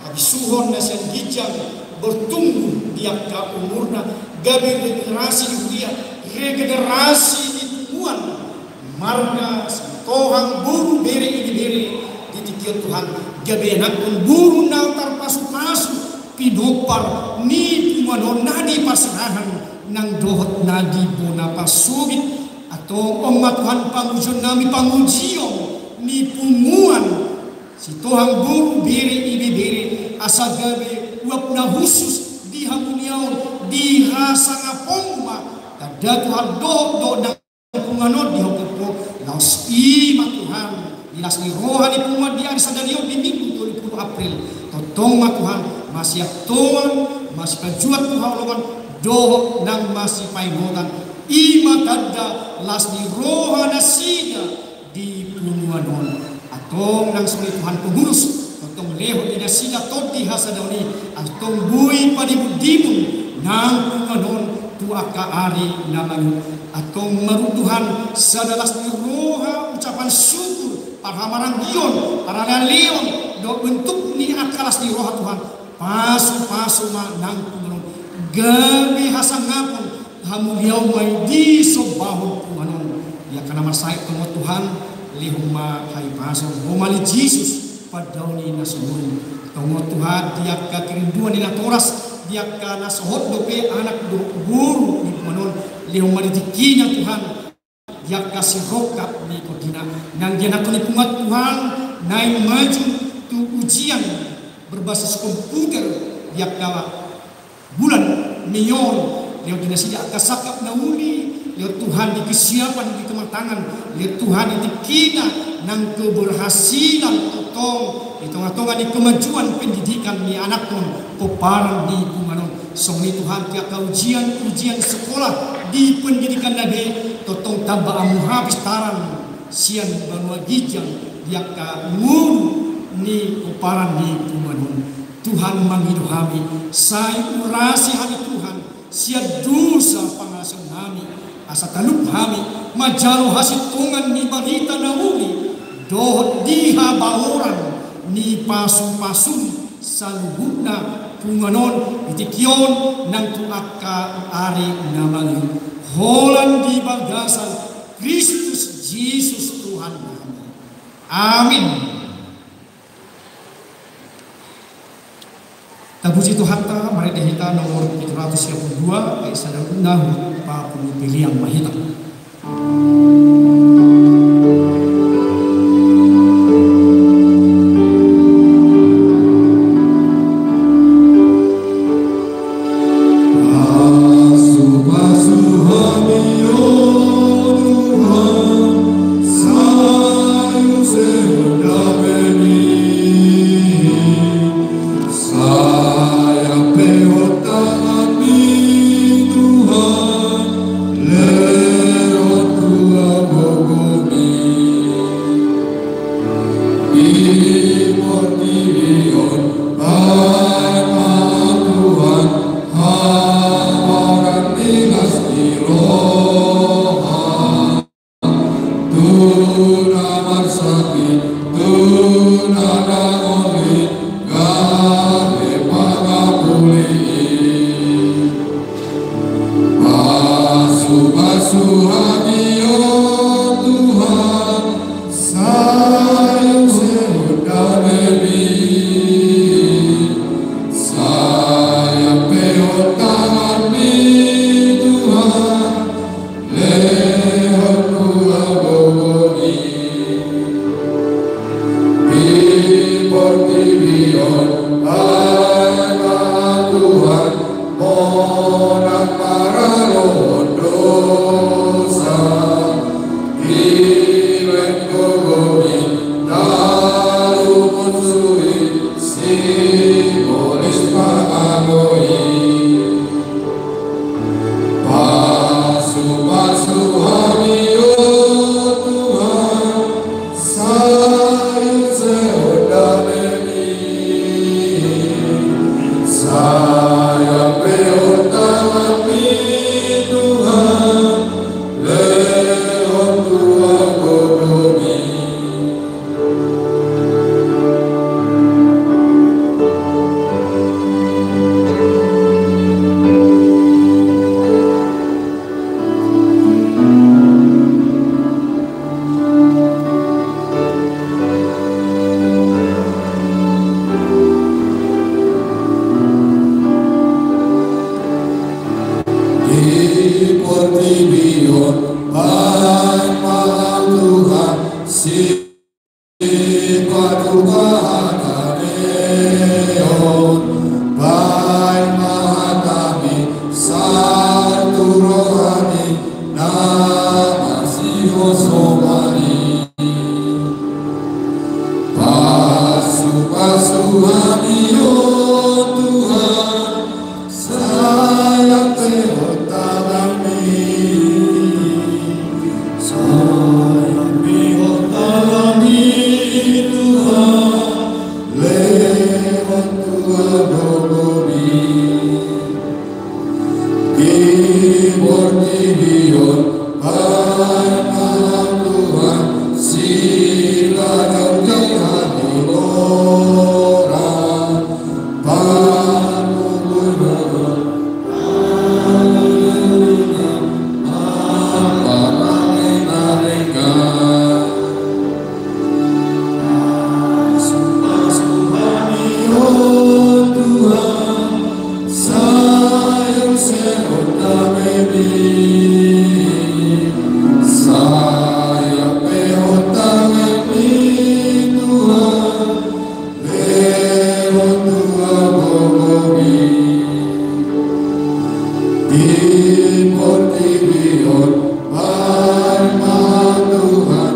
habisuhon na sian ginjang, bertumbuh di angka umurna, gabe regenerasi di huria, regenerasi di punguan, marga, sitohang boru, bere, ibebere di tingki on Tuhan, gabe ianakhon boru na tarpasupasu, pinompar ni punguan on na di parserahan nang dohot na di bona parsogit. Antong on ma Tuhan pangujionnami, pangujion ni punguan, sitohang boru, bere, ibebere, asa gabe uap na hushus di hamuliaon, di hasangaponmu ma, tanda Tuhan dohot dohot na punguan on dihophop ho. Laos i ma Tuhan di las ni roha ni punguan di ari sadari on di Minggu tolu pulu April, tongtong ma Tuhan masiantoan, masipajuat tu haholomon dohot nang masipaingotan. I ma tanda las ni roha nasida di punguan on. Antong nang songon i Tuhan pengurus, tongtong lehon di nasida tondi hasadaon i, antong boi padimundimun nang punguan on tu angka ari na mangihut. Antong marhite Tuhan sada las ni roha ucapan syukur, parhamaranggion, paralealeon dohot bentuk ni angka las ni roha Tuhan, pasupasu ma nang punguan on, gabe hasangapon, hamuliaon ma i disombahon punguan on. Di angka na marsahit tongon Tuhan, lehon ma hahipason, homali Jesus, pandaoni na sumurung. Tongon Tuhan, di angka kerinduan ni natoras, di angka na so hot dope anak dohot boru di punguan on, lehon ma di tingkina Tuhan, di angka sirongkap ni tondina, nang di anakhon ni punguan Tuhan naeng maju tu ujian berbasis komputer di angka bulan Mei on, lehon di nasida angka sangkap na uli, lehon Tuhan di kesiapan di kematangan, lehon Tuhan di tingkina nang keberhasilan tongtong di tongatonga ni kemajuan pendidikan ni anakhon, pomparan ni punguan on. Songon i Tuhan, di angka ujian, ujian sekolah di pendidikan na be, tongtong tamba hamu hapistaran sian banua ginjang di angka ngolu ni pomparan ni punguan on. Tuhan, mangido hami, sai urasi hami Tuhan sian dosa pangalaosion nami, asa talup hami manjalo hasintongan ni barita na uli dohot di habaoran ni pasupasum saluhutna punguan on di tingki on nang tu angka ari na mangihut, holan di bagasan Kristus Jesus Tuhan nami. Amin. Tapuji Tuhanta, marende hita nomor pitu ratus sia pulu dua, ayat sada, na hupapulupiliang ma hita. Tuhan, ya Tuhan, sai use ho damemi, sai ampe ho tanganmi Tuhan, lehon tu ahu gogo i. Di portibi on, ai ma Tuhan, monang maralohon dosa. Dibahen gogomi talu munsu i, sibolis pangago i. Pasupasu hami, o Tuhan, sai use ho damemi, sai ampe ho tanganmi Tuhan, lehon tu ahu gogomi. Di portibi on, bahen ma Tuhan, si- Sipatupaon, bahen ma hataMi sahat tu rohaMi na marsihoshomani. Pasupasu hami, o Tuhan, sai ampe ho tanganMi, sai ampe ho tanganMi Tuhan, lehon tu ahu gogoMi. Di portibi on, bahen ma Tuhan, sipajongjong hatigoran. Lehon tu ahu gogoMi. Di portibi on, bahen ma Tuhan,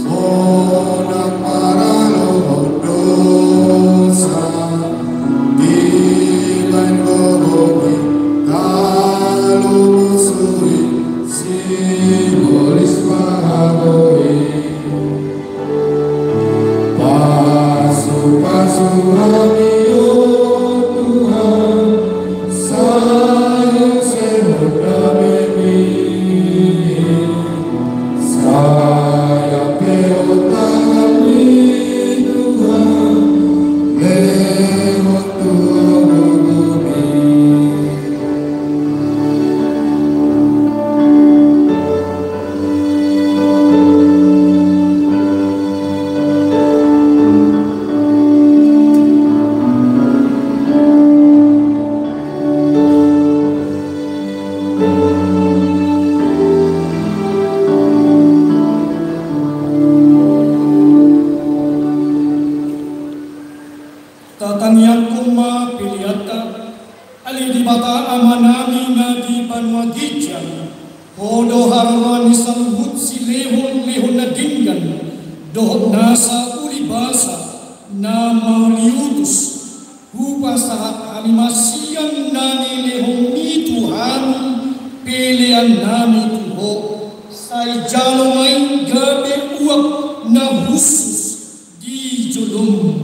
monang maralohon dosa. Dibahen gogoMi talu munsu i, sibolis pangago i. Pasupasu hami, o Tuhan, sai use ho damemi, sai ampe ho tanganMi Tuhan, lehon tu ahu gogoMi. Tatangianghon ma peleanta. Ale Debata Amanami na di banua ginjang, Ho do haroroan ni saluhut silehon-lehon na denggan dohot nasa ulibasa na mauliutus. Hupasahat hami ma sian na nilehonMi tu hami peleannami tu Ho. Sai jalo ma i gabe uap na hushus di jolom.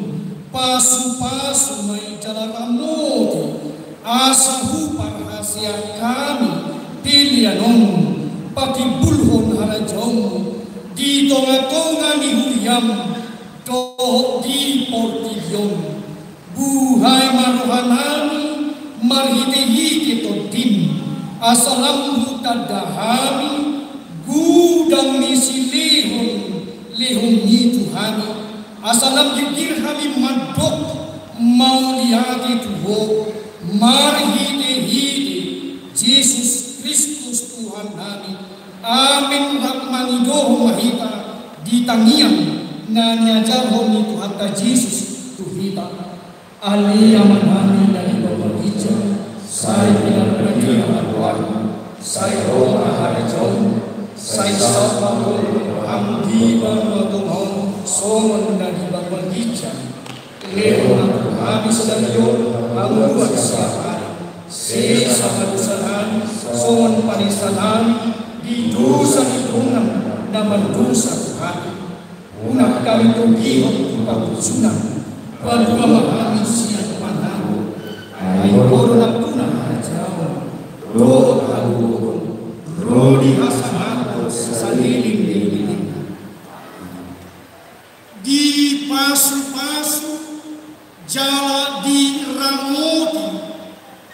Pasupasu ma i jala ramoti, asa huparhaseang hami pelean on patimbulhon harajaonMu di tonga-tonga ni huriaM dohot di portibi on. Buhai ma rohanami marhite-hite TondiM, asa lam hutanda hami Ndang ni silehon lehon ni Tuhan i, asa lam girgir hami mandok mauliate tu Ho, marhitehite Jesus Kristus Tuhan nami. Amen. Rap mangidohon ma hita di tangiang na niajarhon ni Tuhanta Jesus tu hita. Ale Amanami na di banua ginjang, sai pinarbadia ma goarmu, sai ro ma harajaonmu, sai saut ma roham di banua tonga on songon na di banua ginjang. Lehon ma tu hami sadari on hangoluan siapari. Sesa ma dosanami songon panesanami di dosa ni dongan na mardosa tu hami. Unang hami togihon tu pangunjunan, palua ma hami sian pangago. Ai Ho do nampuna harajaon, dohot hagogoon, ro di hasangapon saleleng ni lelengna. Dipasupasu jala diramoti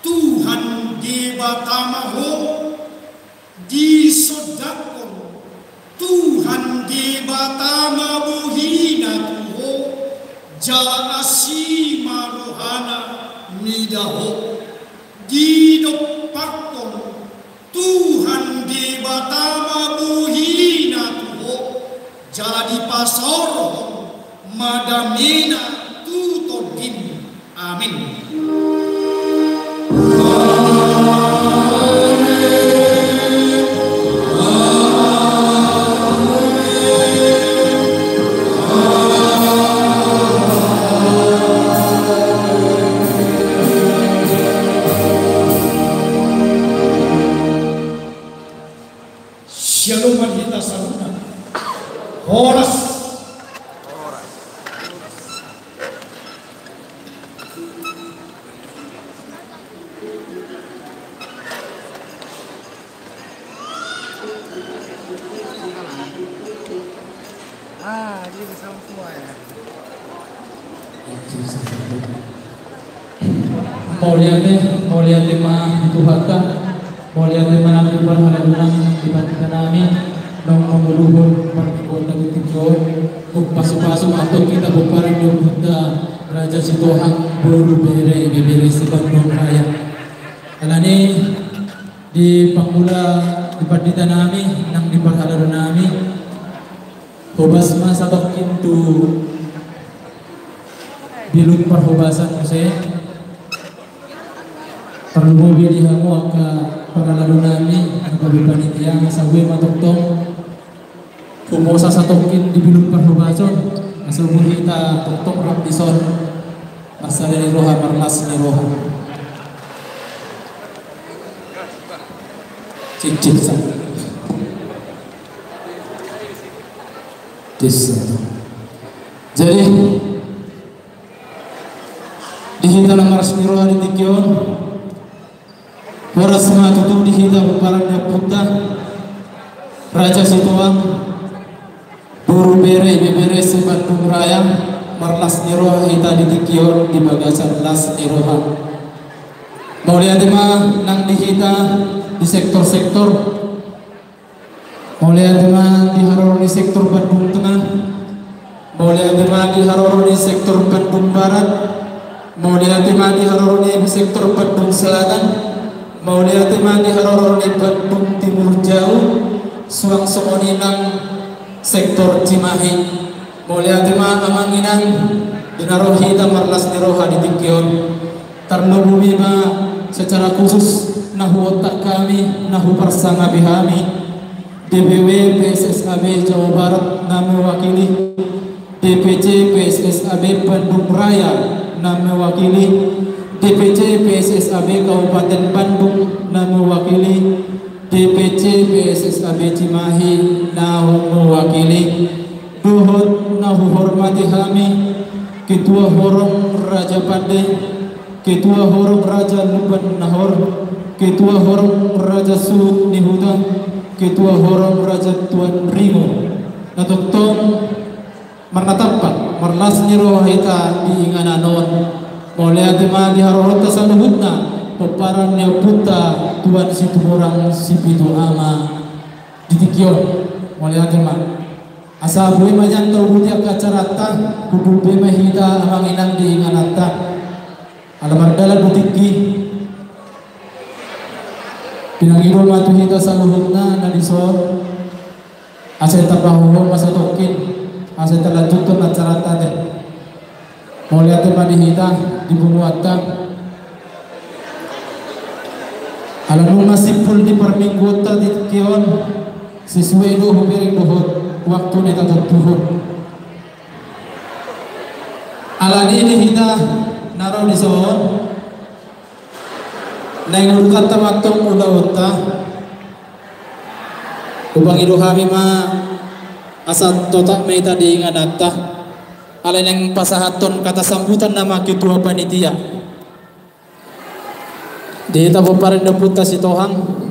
Tuhan Debata ma ho. Disondangkon Tuhan Debata ma bohina tu ho, jala asi ma rohana mida ho. Didompakkon Tuhan Debata ma bohina tu ho, jala dipasaorhon ma damena tu tondim. Amen. Shalom ma di hita saluhutna. Horas. Ah, dia bersama semua ya. Mauliate, mauliate ma di Tuhanta, mauliate ma nang di parhalado nami, di pandita nami, naung manguluhon partingkian na di tingki on, pasupasu ma antong hita pomparan ni ompunta Raja Sitohang, boru, bere, ibebere se-Bandung Raya. Alani di pangula di pandita nami, nang di parhalado nami, hobas ma satongkin tu bilut parhobasan muse. Tarlumobi di hamu angka parhalado nami, angka panitia, asa boi ma tongtong humosa satongkin di bilut parhobasan, asa boi hita tongtong rap dison marsada ni roha, marlas ni roha. Cik, cik, sa. Tes, satu. Jadi, di hita na marlas ni roha di tingki on, horas ma tutu di hita pomparan ni ompunta Raja Sitohang, boru, bere, ibebere se-Bandung Raya, marlas ni roha hita di tingki on di bagasan las ni roha. Mauliate ma nang di hita di sektor-sektor. Mauliate ma di haroro ni sektor Bandung Tengah. Mauliate ma di haroro ni sektor Bandung Barat. Mauliate ma di haroro ni sektor Bandung Selatan. Mauliate ma di haroro ni Bandung Timur Jauh. Suang songon i nang sektor Cimahi. Mauliate ma amang inang, di na ro hita marlas ni roha di tingki on. Tarlumobi ma secara khusus na huontak hami, na huparsangapi hami, D P W P S S A B Jawa Barat na mewakili, D P C P S S A B Bandung Raya na mewakili, D P C P S S A B Kabupaten Bandung na mewakili, D P C P S S A B Cimahi na mewakili, dohot na huhormati hami, Ketua Horong Raja Pande, Ketua Horong Raja Lumban Nahor, Ketua Horong Raja Suhut ni Huta, Ketua Horong Raja Tuan Ringo. Na tongtong marnatampak, marlas ni roha hita di inganan on. Mauliate ma di haroronta saluhutna, pomparan ni ompunta Tuan Situmorang Sipitu Ama di tingki on. Mauliate ma. Asa boi ma nian tauduti angka acaranta, hundul be ma hita amang inang di ingananta. Ala mardalan do tingki. Pinangido ma tu hita saluhutna na dison. Asa tapahohom ma satongkin, asa talanjuthon acaranta te. Mauliate ma di hita, di punguanta. Ala nunga simpul di parmingguonta di tingki on, sesuai do hubereng dohot waktu na tatentuhon. Alani i di hita na ro dison, naeng urutanta ma antong ulaonta. Hupangido hami ma asa totap ma hita di ingananta. Alai naeng pasahathon kata sambutan nama ketua panitia. Di hita pomparan ni ompunta Sitohang.